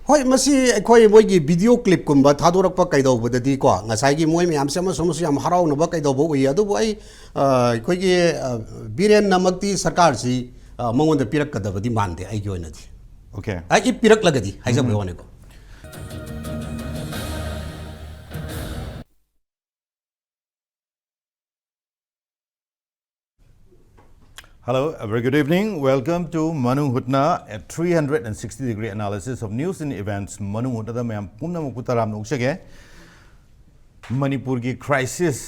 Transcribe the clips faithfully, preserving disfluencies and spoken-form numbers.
ꯍꯣꯏ, ꯃꯁꯤ ꯑꯩꯈꯣꯏ ꯃꯣꯏꯒꯤ ꯚꯤꯗꯤꯑꯣ ꯀ꯭ꯂꯤꯞꯀꯨꯝꯕ ꯊꯥꯗꯣꯔꯛꯄ ꯀꯩꯗꯧꯕꯗꯗꯤꯀꯣ, ꯉꯁꯥꯏꯒꯤ ꯃꯣꯏ ꯃꯌꯥꯝꯁꯦ ꯑꯃꯁꯨ ꯑꯃꯁꯨ ꯌꯥꯝ ꯍꯔꯥꯎꯅꯕ ꯀꯩꯗꯧꯕ ꯎꯏ꯫ ꯑꯗꯨꯕꯨ ꯑꯩ, ꯑ, ꯑꯩꯈꯣꯏꯒꯤ, ꯑ, ꯕꯤꯔꯦꯟꯅꯃꯛꯇꯤ ꯁꯔꯀꯥꯔꯁꯤ, ꯑ, ꯃꯉꯣꯟꯗ ꯄꯤꯔꯛꯀꯗꯕꯗꯤ ꯃꯥꯟꯗꯦ ꯑꯩꯒꯤ ꯑꯣꯏꯅꯗꯤ꯫ Okay. ꯑꯩ ꯄꯤꯔꯛꯂꯒꯗꯤ ꯍꯥꯏꯖꯕꯒꯤ ꯋꯥꯅꯤꯀꯣ꯫ Hello, a very good evening. Welcome to Manung Hutna, a three hundred sixty degree analysis of news and events. Manung Hutnada mayam pumna makuta ram nukshage. ꯃꯅꯤꯄꯨꯔꯒꯤ crisis,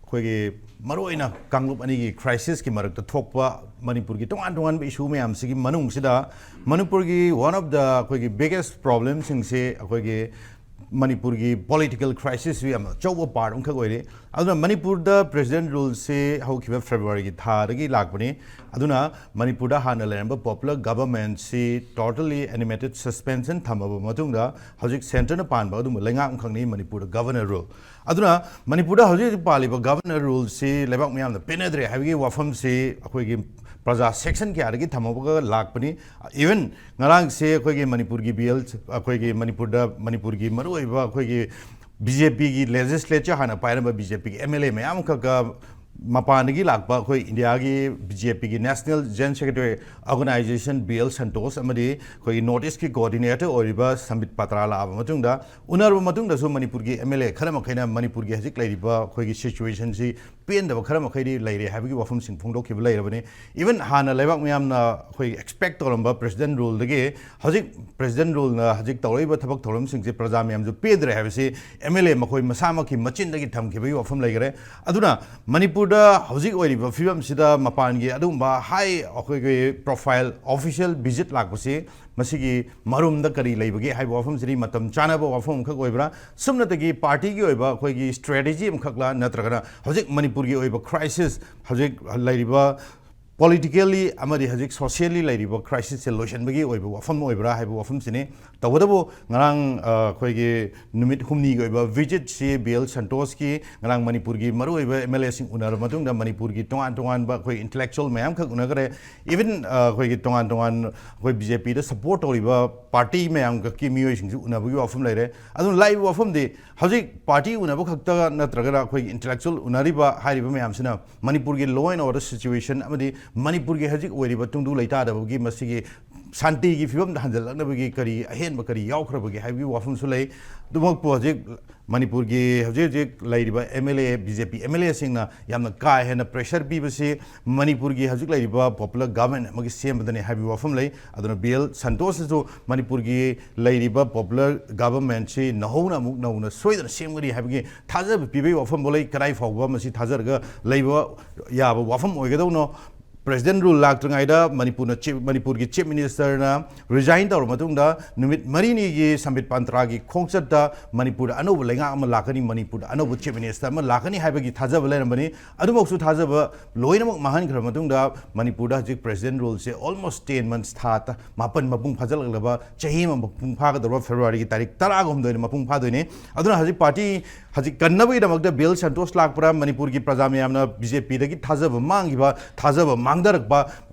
ꯑꯩꯈꯣꯏꯒꯤ ꯃꯔꯨꯑꯣꯏꯅ ꯀꯥꯡꯂꯨꯞ ꯑꯅꯤꯒꯤ crisisꯀꯤ ꯃꯔꯛꯇ ꯊꯣꯛꯄ ꯃꯅꯤꯄꯨꯔꯒꯤ ꯇꯣꯉꯥꯟ ꯇꯣꯉꯥꯟꯕ issue ꯃꯌꯥꯝꯁꯤꯒꯤ ꯃꯅꯨꯡꯁꯤꯗ ꯃꯅꯤꯄꯨꯔꯒꯤ one of the ꯑꯩꯈꯣꯏꯒꯤ biggest problemꯁꯤꯡꯁꯤ ꯑꯩꯈꯣꯏꯒꯤ ꯃꯅꯤꯄꯨꯔꯒꯤ political crisisꯁꯨ ꯌꯥꯝꯅ ꯑꯆꯧꯕ part ꯑꯃꯈꯛ ꯑꯣꯏꯔꯤ꯫ ꯑꯗꯨꯅ ꯃꯅꯤꯄꯨꯔꯗ president ruleꯁꯤ ꯍꯧꯈꯤꯕ Februaryꯒꯤ ꯊꯥꯗꯒꯤ ꯂꯥꯛꯄꯅꯤ꯫ ꯑꯗꯨꯅ ꯃꯅꯤꯄꯨꯔꯗ ꯍꯥꯟꯅ ꯂꯩꯔꯝꯕ popular governmentꯁꯤ totally animated suspension ꯊꯝꯃꯕ ꯃꯇꯨꯡꯗ ꯍꯧꯖꯤꯛ centreꯅ ꯄꯥꯟꯕ ꯑꯗꯨꯝꯕ ꯂꯩꯉꯥꯛ ꯑꯃꯈꯛꯅꯤ ꯃꯅꯤꯄꯨꯔꯗ governor rule꯫ ꯑꯗꯨꯅ ꯃꯅꯤꯄꯨꯔꯗ ꯍꯧꯖꯤꯛ ꯍꯧꯖꯤꯛ ꯄꯥꯜꯂꯤꯕ governor ruleꯁꯤ ꯂꯩꯕꯥꯛ ꯃꯤꯌꯥꯝꯅ ꯄꯦꯟꯅꯗ꯭ꯔꯦ ꯍꯥꯏꯕꯒꯤ ꯋꯥꯐꯝꯁꯤ ꯑꯩꯈꯣꯏꯒꯤ ꯄ꯭ꯔꯖꯥ section ꯀꯌꯥꯗꯒꯤ ꯊꯝꯃꯒ ꯂꯥꯛꯄꯅꯤ꯫ Even ꯉꯔꯥꯡꯁꯦ ꯑꯩꯈꯣꯏꯒꯤ ꯃꯅꯤꯄꯨꯔꯒꯤ ꯕꯤ ꯑꯦꯜ, ꯑꯩꯈꯣꯏꯒꯤ ꯃꯅꯤꯄꯨꯔꯗ, ꯃꯅꯤꯄꯨꯔꯒꯤ ꯃꯔꯨꯑꯣꯏꯕ ꯑꯩꯈꯣꯏꯒꯤ BJPꯒꯤ legislature ꯍꯥꯟꯅ ꯄꯥꯏꯔꯝꯕ BJPꯒꯤ MLA ꯃꯌꯥꯝ ꯑꯃꯈꯛꯀ ꯃꯄꯥꯟꯗꯒꯤ ꯂꯥꯛꯄ ꯑꯩꯈꯣꯏ ꯏꯟꯗꯤꯌꯥꯒꯤ BJPꯒꯤ National General Secretary Organisation B L Santosh ꯑꯃꯗꯤ ꯑꯩꯈꯣꯏꯒꯤ North Eastꯀꯤ coordinator ꯑꯣꯏꯔꯤꯕ ꯁꯝꯕꯤꯠ ꯄꯥꯇ꯭ꯔꯥ ꯂꯥꯛꯑꯕ ꯃꯇꯨꯡꯗ, ꯎꯅꯔꯕ ꯃꯇꯨꯡꯗꯁꯨ ꯃꯅꯤꯄꯨꯔꯒꯤ MLA ꯈꯔ ꯃꯈꯩꯅ ꯃꯅꯤꯄꯨꯔꯒꯤ ꯍꯧꯖꯤꯛ ꯂꯩꯔꯤꯕ ꯑꯩꯈꯣꯏꯒꯤ situationꯁꯤ ꯄꯦꯟꯗꯕ ꯈꯔ ꯃꯈꯩꯗꯤ ꯂꯩꯔꯦ ꯍꯥꯏꯕꯒꯤ ꯋꯥꯐꯝꯁꯤꯡ ꯐꯣꯡꯗꯣꯛꯈꯤꯕ ꯂꯩꯔꯕꯅꯤ꯫ Even ꯍꯥꯟꯅ ꯂꯩꯕꯥꯛ ꯃꯤꯌꯥꯝꯅ ꯑꯩꯈꯣꯏ expect ꯇꯧꯔꯝꯕ president ruleꯗꯒꯤ ꯍꯧꯖꯤꯛ president ruleꯅ ꯍꯧꯖꯤꯛ ꯇꯧꯔꯛꯏꯕ ꯊꯕꯛ ꯊꯧꯔꯝꯁꯤꯡꯁꯦ ꯄ꯭ꯔꯖꯥ ꯃꯌꯥꯝꯁꯨ ꯄꯦꯟꯗ꯭ꯔꯦ ꯍꯥꯏꯕꯁꯤ MLA ꯃꯈꯣꯏ ꯃꯁꯥꯃꯛꯀꯤ ꯃꯆꯤꯟꯗꯒꯤ ꯊꯝꯈꯤꯕꯒꯤ ꯋꯥꯐꯝ ꯂꯩꯈꯔꯦ꯫ ꯑꯗꯨꯅ ꯃꯅꯤꯄꯨꯔꯗ ꯍꯧꯖꯤꯛ ꯑꯣꯏꯔꯤꯕ ꯐꯤꯕꯝꯁꯤꯗ ꯃꯄꯥꯟꯒꯤ ꯑꯗꯨꯒꯨꯝꯕ high ꯑꯩꯈꯣꯏꯒꯤ profile official visit ꯂꯥꯛꯄꯁꯤ ꯃꯁꯤꯒꯤ ꯃꯔꯨꯝꯗ ꯀꯔꯤ ꯂꯩꯕꯒꯦ ꯍꯥꯏꯕ ꯋꯥꯐꯝꯁꯤꯗꯤ ꯃꯇꯝ ꯆꯥꯅꯕ ꯋꯥꯐꯝ ꯑꯃꯈꯛ ꯑꯣꯏꯕ꯭ꯔꯥ? ꯁꯨꯞꯅꯇꯒꯤ partyꯒꯤ ꯑꯣꯏꯕ ꯑꯩꯈꯣꯏꯒꯤ strategy ꯑꯃꯈꯛꯂ, ꯅꯠꯇ꯭ꯔꯒꯅ ꯍꯧꯖꯤꯛ ꯃꯅꯤꯄꯨꯔꯒꯤ ꯑꯣꯏꯕ crisis, ꯍꯧꯖꯤꯛ ꯂꯩꯔꯤꯕ ꯄꯣꯂꯤꯇꯤꯀꯦꯜꯂꯤ ꯑꯃꯗꯤ ꯍꯧꯖꯤꯛ ꯁꯣꯁꯤꯌꯦꯜꯂꯤ ꯂꯩꯔꯤꯕ ꯀ꯭ꯔꯥꯏꯁꯤꯁꯁꯦ ꯂꯣꯏꯁꯤꯟꯕꯒꯤ ꯑꯣꯏꯕ ꯋꯥꯐꯝ ꯑꯣꯏꯕ꯭ꯔꯥ ꯍꯥꯏꯕ ꯋꯥꯐꯝꯁꯤꯅꯤ꯫ ꯇꯧꯕꯇꯕꯨ ꯉꯔꯥꯡ, ꯑ, ꯑꯩꯈꯣꯏꯒꯤ ꯅꯨꯃꯤꯠ ꯍꯨꯝꯅꯤꯒꯤ ꯑꯣꯏꯕ ꯚꯤꯖꯤꯠꯁꯤ ꯕꯤ ꯑꯦꯜ ꯁꯟꯇꯣꯁꯀꯤ ꯉꯔꯥꯡ ꯃꯅꯤꯄꯨꯔꯒꯤ ꯃꯔꯨꯑꯣꯏꯕ ꯑꯦꯝ ꯑꯦꯜ ꯑꯦꯁꯤꯡ ꯎꯅꯔꯕ ꯃꯇꯨꯡꯗ ꯃꯅꯤꯄꯨꯔꯒꯤ ꯇꯣꯉꯥꯟ ꯇꯣꯉꯥꯟꯕ ꯑꯩꯈꯣꯏ ꯏꯟꯇꯦꯂꯦꯛꯆꯨꯋꯦꯜ ꯃꯌꯥꯝꯈꯛ ꯎꯅꯈ꯭ꯔꯦ꯫ ꯏꯚꯟ, ꯑ, ꯑꯩꯈꯣꯏꯒꯤ ꯇꯣꯉꯥꯟ ꯇꯣꯉꯥꯟ ꯑꯩꯈꯣꯏ ꯕꯤ ꯖꯦ ꯄꯤꯗ ꯁꯄꯣꯔꯠ ꯇꯧꯔꯤꯕ ꯄꯥꯔꯇꯤ ꯃꯌꯥꯝꯈꯛꯀꯤ ꯃꯤꯑꯣꯏꯁꯤꯡꯁꯨ ꯎꯅꯕꯒꯤ ꯋꯥꯐꯝ ꯂꯩꯔꯦ꯫ ꯑꯗꯨꯅ ꯂꯥꯛꯏꯕ ꯋꯥꯐꯝꯗꯤ ꯍꯧꯖꯤꯛ ꯄꯥꯔꯇꯤ ꯎꯅꯕ ꯈꯛꯇ ꯅꯠꯇ꯭ꯔꯒꯅ ꯑꯩꯈꯣꯏꯒꯤ ꯏꯟꯇꯦꯂꯦꯛꯆꯨꯋꯦꯜ ꯎꯅꯔꯤꯕ ꯍꯥꯏꯔꯤꯕ ꯃꯌꯥꯝꯁꯤꯅ ꯃꯅꯤꯄꯨꯔꯒꯤ law and order situation ꯑꯃꯗꯤ ꯃꯅꯤꯄꯨꯔꯒꯤ ꯍꯧꯖꯤꯛ ꯑꯣꯏꯔꯤꯕ ꯇꯨꯡꯗꯨ ꯂꯩꯇꯥꯗꯕꯒꯤ ꯃꯁꯤꯒꯤ ꯁꯥꯟꯇꯤꯒꯤ ꯐꯤꯕꯝꯗ ꯍꯟꯖꯤꯜꯂꯛꯅꯕꯒꯤ ꯀꯔꯤ ꯑꯍꯦꯟꯕ ꯀꯔꯤ ꯌꯥꯎꯈ꯭ꯔꯕꯒꯦ ꯍꯥꯏꯕꯒꯤ ꯋꯥꯐꯝꯁꯨ ꯂꯩ꯫ ꯑꯗꯨꯃꯛꯄꯨ ꯍꯧꯖꯤꯛ ꯃꯅꯤꯄꯨꯔꯒꯤ ꯍꯧꯖꯤꯛ ꯍꯧꯖꯤꯛ ꯂꯩꯔꯤꯕ M L A, B J P M L ꯑꯦꯁꯤꯡꯅ ꯌꯥꯝꯅ ꯀꯥ ꯍꯦꯟꯅ ꯄ꯭ꯔꯦꯁꯔ ꯄꯤꯕꯁꯤ ꯃꯅꯤꯄꯨꯔꯒꯤ ꯍꯧꯖꯤꯛ ꯂꯩꯔꯤꯕ ꯄꯣꯄꯨꯂꯔ ꯒꯚꯔꯟꯃꯦꯟ ꯑꯃꯒꯤ ꯁꯦꯝꯕꯗꯅꯤ ꯍꯥꯏꯕꯒꯤ ꯋꯥꯐꯝ ꯂꯩ꯫ ꯑꯗꯨꯅ ꯕꯤ ꯑꯦꯜ ꯁꯟꯇꯣꯁꯅꯁꯨ ꯃꯅꯤꯄꯨꯔꯒꯤ ꯂꯩꯔꯤꯕ ꯄꯣꯄꯨꯂꯔ ꯒꯚꯔꯟꯃꯦꯟꯁꯤ ꯅꯧꯍꯧꯅ ꯑꯃꯨꯛ ꯅꯧꯅ ꯁꯣꯏꯗꯅ ꯁꯦꯝꯒꯅꯤ ꯍꯥꯏꯕꯒꯤ ꯊꯥꯖꯕ ꯄꯤꯕꯒꯤ ꯋꯥꯐꯝꯐꯥꯎ ꯂꯩ꯫ ꯀꯗꯥꯏ ꯐꯥꯎꯕ ꯃꯁꯤ ꯊꯥꯖꯔꯒ ꯂꯩꯕ ꯌꯥꯕ ꯋꯥꯐꯝ ꯑꯣꯏꯒꯗꯧꯅꯣ? ꯄ꯭ꯔꯦꯁꯤꯗꯦꯟ ꯔꯨꯜ ꯂꯥꯛꯇ꯭ꯔꯤꯉꯩꯗ ꯃꯅꯤꯄꯨꯔꯅ ꯆꯤꯞ-, ꯃꯅꯤꯄꯨꯔꯒꯤ ꯆꯤꯞ ꯃꯤꯅꯤꯁꯇꯔꯅ ꯔꯤꯖꯥꯏꯟ ꯇꯧꯔꯕ ꯃꯇꯨꯡꯗ ꯅꯨꯃꯤꯠ ꯃꯔꯤꯅꯤꯒꯤ ꯁꯝꯕꯤꯠ ꯄꯥꯟꯇ꯭ꯔꯥꯒꯤ ꯈꯣꯡꯆꯠꯇ ꯃꯅꯤꯄꯨꯔꯗ ꯑꯅꯧꯕ ꯂꯩꯉꯥꯛ ꯑꯃ ꯂꯥꯛꯀꯅꯤ, ꯃꯅꯤꯄꯨꯔꯗ ꯑꯅꯧꯕ ꯆꯤꯞ ꯃꯤꯅꯤꯁꯇꯔ ꯑꯃ ꯂꯥꯛꯀꯅꯤ ꯍꯥꯏꯕꯒꯤ ꯊꯥꯖꯕ ꯂꯩꯔꯝꯕꯅꯤ꯫ ꯑꯗꯨꯃꯛꯁꯨ ꯊꯥꯖꯕ ꯂꯣꯏꯅꯃꯛ ꯃꯥꯡꯍꯟꯈ꯭ꯔꯕ ꯃꯇꯨꯡꯗ ꯃꯅꯤꯄꯨꯔꯗ ꯍꯧꯖꯤꯛ ꯄ꯭ꯔꯦꯁꯤꯗꯦꯟ ꯔꯨꯜꯁꯦ ꯑꯣꯜꯃꯣꯁ ꯇꯦꯟ ꯃꯟꯁ, ꯊꯥ ꯇ-, ꯃꯥꯄꯟ ꯃꯄꯨꯡ ꯐꯥꯖꯤꯜꯂꯛꯂꯕ, ꯆꯍꯤ ꯑꯃ ꯃꯄꯨꯡ ꯐꯥꯒꯗꯧꯔꯕ ꯐꯦꯕ꯭ꯔꯨꯋꯥꯔꯤꯒꯤ ꯇꯥꯔꯤꯛ ꯇꯔꯥꯒ ꯍꯨꯝꯗꯣꯏꯗ ꯃꯄꯨꯡ ꯐꯥꯗꯣꯏꯅꯤ꯫ ꯑꯗꯨꯅ ꯍꯧꯖꯤꯛ ꯄꯥꯔꯇꯤ ꯍꯧꯖꯤꯛ ꯀꯟꯅꯕꯒꯤꯗꯃꯛꯇ ꯕꯤ ꯑꯦꯜ ꯁꯟꯇꯣꯁ ꯂꯥꯛꯄ꯭ꯔꯥ, ꯃꯅꯤꯄꯨꯔꯒꯤ ꯄ꯭ꯔꯖꯥ ꯃꯌꯥꯝꯅ ꯕꯤ ꯖꯦ ꯄꯤꯗꯒꯤ ꯊꯥꯖꯕ ꯃꯥꯡꯈꯤꯕ, ꯊꯥꯖꯕ ꯃꯥꯡꯊꯔꯛꯄ,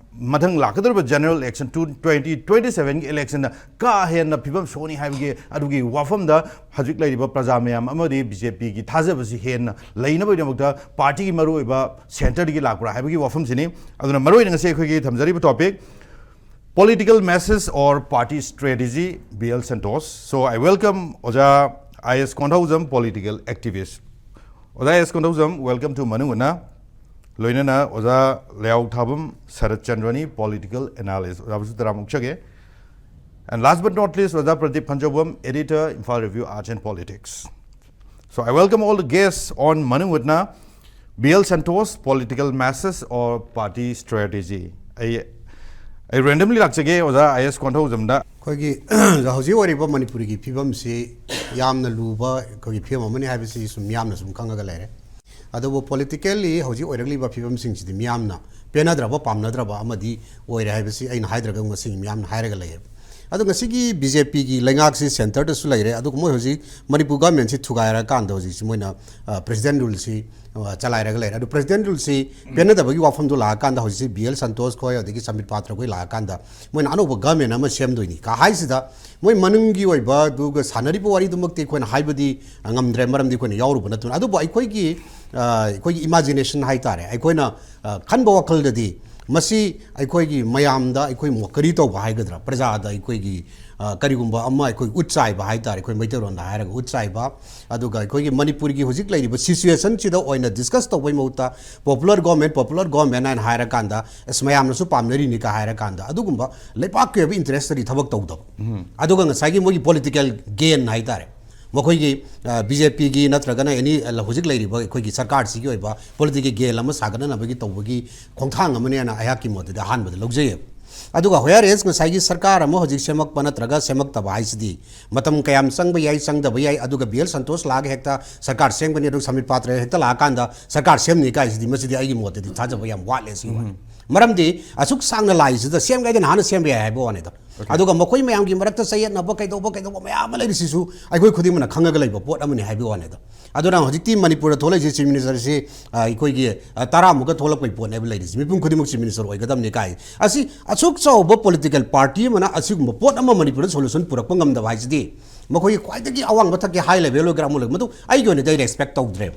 ꯃꯊꯪ ꯂꯥꯛꯀꯗꯧꯔꯤꯕ general election two, twenty twenty ꯁꯚꯦꯟꯒꯤ ꯏꯂꯦꯛꯁꯟꯗ ꯀꯥ ꯍꯦꯟꯅ ꯐꯤꯕꯝ ꯁꯣꯛꯅꯤ ꯍꯥꯏꯕꯒꯤ ꯑꯗꯨꯒꯤ ꯋꯥꯐꯝꯗ ꯍꯧꯖꯤꯛ ꯂꯩꯔꯤꯕ ꯄ꯭ꯔꯖꯥ ꯃꯌꯥꯝ ꯑꯃꯗꯤ ꯕꯤ ꯖꯦ ꯄꯤꯒꯤ ꯊꯥꯖꯕꯁꯤ ꯍꯦꯟꯅ ꯂꯩꯅꯕꯒꯤꯗꯃꯛꯇ ꯄꯥꯔꯇꯤꯒꯤ ꯃꯔꯨꯑꯣꯏꯕ ꯁꯦꯟꯇꯔꯗꯒꯤ ꯂꯥꯛꯄ꯭ꯔꯥ ꯍꯥꯏꯕꯒꯤ ꯋꯥꯐꯝꯁꯤꯅꯤ꯫ ꯑꯗꯨꯅ ꯃꯔꯨꯑꯣꯏꯅ ꯉꯁꯤ ꯑꯩꯈꯣꯏꯒꯤ ꯊꯝꯖꯔꯤꯕ topic, political message or party strategy, B L Santos. So I welcome ꯑꯣꯖꯥ ꯑꯥꯏ ꯑꯦꯁ ꯀꯣꯟꯊꯧꯖꯝ, political activist. ꯑꯣꯖꯥ ꯑꯥꯏ ꯑꯦꯁ ꯀꯣꯟꯊꯧꯖꯝ, welcome to ꯃꯅꯨꯡ ꯍꯨꯠꯅ꯫ ꯂꯣꯏꯅꯅ ꯑꯣꯖꯥ ꯂꯩꯌꯥꯎ ꯊꯥꯕꯝ ꯁꯔꯠ ꯆꯟꯗ꯭ꯔꯅꯤ, political analyst꯫ ꯑꯣꯖꯥꯕꯨꯁꯨ ꯇꯔꯥꯝꯅ ꯑꯣꯛꯆꯒꯦ꯫ And last but not least, ꯑꯣꯖꯥ Pradeep ꯐꯟꯖꯧꯕꯝ, editor, Imphal Review, Arts and Politics. So I welcome all the guests on ꯃꯅꯨꯡ ꯍꯨꯠꯅ꯫ B L Santos, political message or party strategy? ꯑꯩ, ꯑꯩ randomly ꯂꯥꯛꯆꯒꯦ ꯑꯣꯖꯥ ꯑꯥꯏ ꯑꯦꯁ ꯀꯣꯟꯊꯧꯖꯝꯗ꯫ ꯑꯩꯈꯣꯏꯒꯤ ꯍꯧꯖꯤꯛ ꯑꯣꯏꯔꯤꯕ ꯃꯅꯤꯄꯨꯔꯒꯤ ꯐꯤꯕꯝꯁꯤ ꯌꯥꯝꯅ ꯂꯨꯕ ꯑꯩꯈꯣꯏꯒꯤ ꯐꯤꯕꯝ ꯑꯃꯅꯤ ꯍꯥꯏꯕꯁꯤ ꯁꯨꯝ ꯃꯤꯌꯥꯝꯅ ꯁꯨꯝ ꯈꯪꯉꯒ ꯂꯩꯔꯦ꯫ ꯑꯗꯨꯕꯨ ꯄꯣꯂꯤꯇꯤꯀꯦꯜꯂꯤ ꯍꯧꯖꯤꯛ ꯑꯣꯏꯔꯛꯂꯤꯕ ꯐꯤꯕꯝꯁꯤꯡꯁꯤꯗꯤ ꯃꯤꯌꯥꯝꯅ ꯄꯦꯟꯅꯗ꯭ꯔꯕ, ꯄꯥꯝꯅꯗ꯭ꯔꯕ ꯑꯃꯗꯤ ꯑꯣꯏꯔꯦ ꯍꯥꯏꯕꯁꯤ ꯑꯩꯅ ꯍꯥꯏꯗ꯭ꯔꯒ ꯉꯁꯤ ꯃꯤꯌꯥꯝꯅ ꯍꯥꯏꯔꯒ ꯂꯩꯌꯦꯕ꯫ ꯑꯗꯣ ꯉꯁꯤꯒꯤ ꯕꯤ ꯖꯦ ꯄꯤꯒꯤ ꯂꯩꯉꯥꯛꯁꯤ ꯁꯦꯟꯇꯔꯗꯁꯨ ꯂꯩꯔꯦ, ꯑꯗꯨꯒ ꯃꯣꯏ ꯍꯧꯖꯤꯛ ꯃꯅꯤꯄꯨꯔ ꯒꯃꯦꯟꯁꯤ ꯊꯨꯒꯥꯏꯔꯀꯥꯟꯗ ꯍꯧꯖꯤꯛꯁꯤ ꯃꯣꯏꯅ, ꯑ, ꯄ꯭ꯔꯦꯁꯤꯗꯦꯟ ꯔꯨꯜꯁꯤ, ꯑ, ꯆꯂꯥꯏꯔꯒ ꯂꯩꯔꯦ꯫ ꯑꯗꯨ ꯄ꯭ꯔꯦꯁꯤꯗꯦꯟ ꯔꯨꯜꯁꯤ ꯄꯦꯟꯅꯗꯕꯒꯤ ꯋꯥꯐꯝꯗꯣ ꯂꯥꯛꯑꯀꯥꯟꯗ ꯍꯧꯖꯤꯛꯁꯤ ꯕꯤ ꯑꯦꯜ ꯁꯟꯇꯣꯁ ꯈꯣꯏ, ꯑꯗꯒꯤ ꯁꯝꯕꯤꯠ ꯄꯥꯇ꯭ꯔ ꯈꯣꯏ ꯂꯥꯛꯑꯀꯥꯟꯗ ꯃꯣꯏꯅ ꯑꯅꯧꯕ ꯒꯃꯦꯟ ꯑꯃ ꯁꯦꯝꯗꯣꯏꯅꯤ ꯀ ꯍꯥꯏꯁꯤꯗ, ꯃꯣꯏ ꯃꯅꯨꯡꯒꯤ ꯑꯣꯏꯕ ꯑꯗꯨꯒ ꯁꯥꯟꯅꯔꯤꯕ ꯋꯥꯔꯤꯗꯨꯃꯛꯇꯤ ꯑꯩꯈꯣꯏꯅ ꯍꯥꯏꯕꯗꯤ ꯉꯝꯗ꯭ꯔꯦ, ꯃꯔꯝꯗꯤ ꯑꯩꯈꯣꯏꯅ ꯌꯥꯎꯔꯨꯕ ꯅꯠꯇꯕꯅ꯫ ꯑꯗꯨꯕꯨ ꯑꯩꯈꯣꯏꯒꯤ, ꯑ, ꯑꯩꯈꯣꯏꯒꯤ ꯏꯃꯥꯖꯤꯅꯦꯁꯟ ꯍꯥꯏꯇꯥꯔꯦ, ꯑꯩꯈꯣꯏꯅ, ꯑ, ꯈꯟꯕ ꯋꯥꯈꯜꯗꯗꯤ ꯃꯁꯤ ꯑꯩꯈꯣꯏꯒꯤ ꯃꯌꯥꯝꯗ ꯑꯩꯈꯣꯏ ꯃꯣꯀꯔꯤ ꯇꯧꯕ ꯍꯥꯏꯒꯗ꯭ꯔꯥ, ꯄ꯭ꯔꯖꯥꯗ ꯑꯩꯈꯣꯏꯒꯤ, ꯑ, ꯀꯔꯤꯒꯨꯝꯕ ꯑꯃ ꯑꯩꯈꯣꯏ ꯎꯠ ꯆꯥꯏꯕ ꯍꯥꯏꯇꯥꯔꯦ, ꯑꯩꯈꯣꯏ ꯃꯩꯇꯩꯂꯣꯟꯗ ꯍꯥꯏꯔꯒ ꯎꯠ ꯆꯥꯏꯕ, ꯑꯗꯨꯒ ꯑꯩꯈꯣꯏꯒꯤ ꯃꯅꯤꯄꯨꯔꯒꯤ ꯍꯧꯖꯤꯛ ꯂꯩꯔꯤꯕ ꯁꯤꯆꯨꯋꯦꯁꯟꯁꯤꯗ ꯑꯣꯏꯅ ꯗꯤꯁꯀꯁ ꯇꯧꯕꯩ ꯃꯍꯨꯠꯇ popular government, popular government ꯍꯥꯏꯅ ꯍꯥꯏꯔꯀꯥꯟꯗ ꯑꯁ ꯃꯌꯥꯝꯅꯁꯨ ꯄꯥꯝꯅꯔꯤꯅꯤ ꯀ ꯍꯥꯏꯔꯀꯥꯟꯗ ꯑꯗꯨꯒꯨꯝꯕ ꯂꯩꯄꯥꯛꯀꯤ ꯑꯣꯏꯕ ꯏꯟꯇꯔꯦꯁꯇꯗꯤ ꯊꯕꯛ ꯇꯧꯗꯕ꯫ ꯑꯗꯨꯒ ꯉꯁꯥꯏꯒꯤ ꯃꯣꯏꯒꯤ ꯄꯣꯂꯤꯇꯤꯀꯦꯜ ꯒꯦꯟ ꯍꯥꯏꯇꯥꯔꯦ, ꯃꯈꯣꯏꯒꯤ, ꯑ, ꯕꯤ ꯖꯦ ꯄꯤꯒꯤ ꯅꯠꯇ꯭ꯔꯒꯅ ꯑꯦꯅꯤ, ꯑ, ꯍꯧꯖꯤꯛ ꯂꯩꯔꯤꯕ ꯑꯩꯈꯣꯏꯒꯤ ꯁꯔꯀꯥꯔꯁꯤꯒꯤ ꯑꯣꯏꯕ ꯄꯣꯂꯤꯇꯤꯀꯦꯜ ꯒꯦꯟ ꯑꯃ ꯁꯥꯒꯠꯅꯅꯕꯒꯤ ꯇꯧꯕꯒꯤ ꯈꯣꯡꯊꯥꯡ ꯑꯃꯅꯦꯅ ꯑꯩꯍꯥꯛꯀꯤ ꯃꯣꯠꯇꯗꯤ ꯑꯍꯥꯟꯕꯗ ꯂꯧꯖꯩꯌꯦꯕ꯫ ꯑꯗꯨꯒ whereas ꯉꯁꯥꯏꯒꯤ ꯁꯔꯀꯥꯔ ꯑꯃ ꯍꯧꯖꯤꯛ ꯁꯦꯝꯃꯛꯄ ꯅꯠꯇ꯭ꯔꯒ ꯁꯦꯝꯃꯛꯇꯕ ꯍꯥꯏꯁꯤꯗꯤ ꯃꯇꯝ ꯀꯌꯥꯝ ꯆꯪꯕ ꯌꯥꯏ, ꯆꯪꯗꯕ ꯌꯥꯏ, ꯑꯗꯨꯒ ꯕꯤ ꯑꯦꯜ ꯁꯟꯇꯣꯁ ꯂꯥꯛꯑꯒ ꯍꯦꯛꯇ ꯁꯔꯀꯥꯔ ꯁꯦꯝꯒꯅꯤ, ꯑꯗꯨꯒ ꯁꯝꯕꯤꯠ ꯄꯥꯇ꯭ꯔ ꯍꯦꯛꯇ ꯂꯥꯛꯑꯀꯥꯟꯗ ꯁꯔꯀꯥꯔ ꯁꯦꯝꯅꯤ ꯀꯥꯏꯁꯤꯗꯤ, ꯃꯁꯤꯗꯤ ꯑꯩꯒꯤ ꯃꯣꯠꯇꯗꯤ ꯊꯥꯖꯕ ꯌꯥꯝ ꯋꯥꯠꯂꯦ ꯁꯤ ꯋꯥꯅꯤ꯫ ꯃꯔꯝꯗꯤ ꯑꯁꯨꯛ ꯁꯥꯡꯅ ꯂꯥꯛꯏꯁꯤꯗ ꯁꯦꯝꯒꯦ ꯍꯥꯏꯗꯤ ꯅꯍꯥꯟꯅ ꯁꯦꯝꯕ ꯌꯥꯏ ꯍꯥꯏꯕ ꯋꯥꯅꯤꯗ꯫ ꯑꯗꯨꯒ ꯃꯈꯣꯏ ꯃꯌꯥꯝꯒꯤ ꯃꯔꯛꯇ ꯆꯌꯦꯠꯅꯕ ꯀꯩꯗꯧꯕ ꯀꯩꯗꯧꯕ ꯃꯌꯥꯝ ꯑꯃ ꯂꯩꯔꯤꯁꯤꯁꯨ ꯑꯩꯈꯣꯏ ꯈꯨꯗꯤꯡꯃꯛꯅ ꯈꯪꯉꯒ ꯂꯩꯕ ꯄꯣꯠ ꯑꯃꯅꯤ ꯍꯥꯏꯕꯒꯤ ꯋꯥꯅꯤꯗ꯫ ꯑꯗꯨꯅ ꯍꯧꯖꯤꯛꯇꯤ ꯃꯅꯤꯄꯨꯔꯗ ꯊꯣꯛꯂꯛꯏꯁꯦ ꯆꯤꯐ ꯃꯤꯅꯤꯁꯇꯔꯁꯤ, ꯑ, ꯑꯩꯈꯣꯏꯒꯤ, ꯑ, ꯇꯔꯥꯃꯨꯛꯀ ꯊꯣꯛꯂꯛꯄꯒꯤ ꯄꯣꯠꯅꯦꯕ ꯂꯩꯔꯤꯁꯤ, ꯃꯤꯄꯨꯝ ꯈꯨꯗꯤꯡꯃꯛ ꯆꯤꯐ ꯃꯤꯅꯤꯁꯇꯔ ꯑꯣꯏꯒꯗꯕꯅꯤ ꯀꯥꯏ꯫ ꯑꯁꯤ ꯑꯁꯨꯛ ꯆꯥꯎꯕ ꯄꯣꯂꯤꯇꯤꯀꯦꯜ ꯄꯥꯔꯇꯤ ꯑꯃꯅ ꯑꯁꯤꯒꯨꯝꯕ ꯄꯣꯠ ꯑꯃ ꯃꯅꯤꯄꯨꯔꯗ ꯁꯣꯂꯨꯁꯟ ꯄꯨꯔꯛꯄ ꯉꯝꯗꯕ ꯍꯥꯏꯁꯤꯗꯤ ꯃꯈꯣꯏꯒꯤ ꯈ꯭ꯋꯥꯏꯗꯒꯤ ꯑꯋꯥꯡꯕ ꯊꯛꯀꯤ ꯍꯥꯏ ꯂꯦꯚꯦꯜ ꯑꯣꯏꯒꯦꯔꯥ ꯑꯃ ꯑꯣꯏꯒꯦꯔꯥ, ꯃꯗꯨ ꯑꯩꯒꯤ ꯑꯣꯏꯅꯗꯤ ꯑꯩ ꯔꯦꯁꯄꯦꯛ ꯇꯧꯗ꯭ꯔꯦꯕ꯫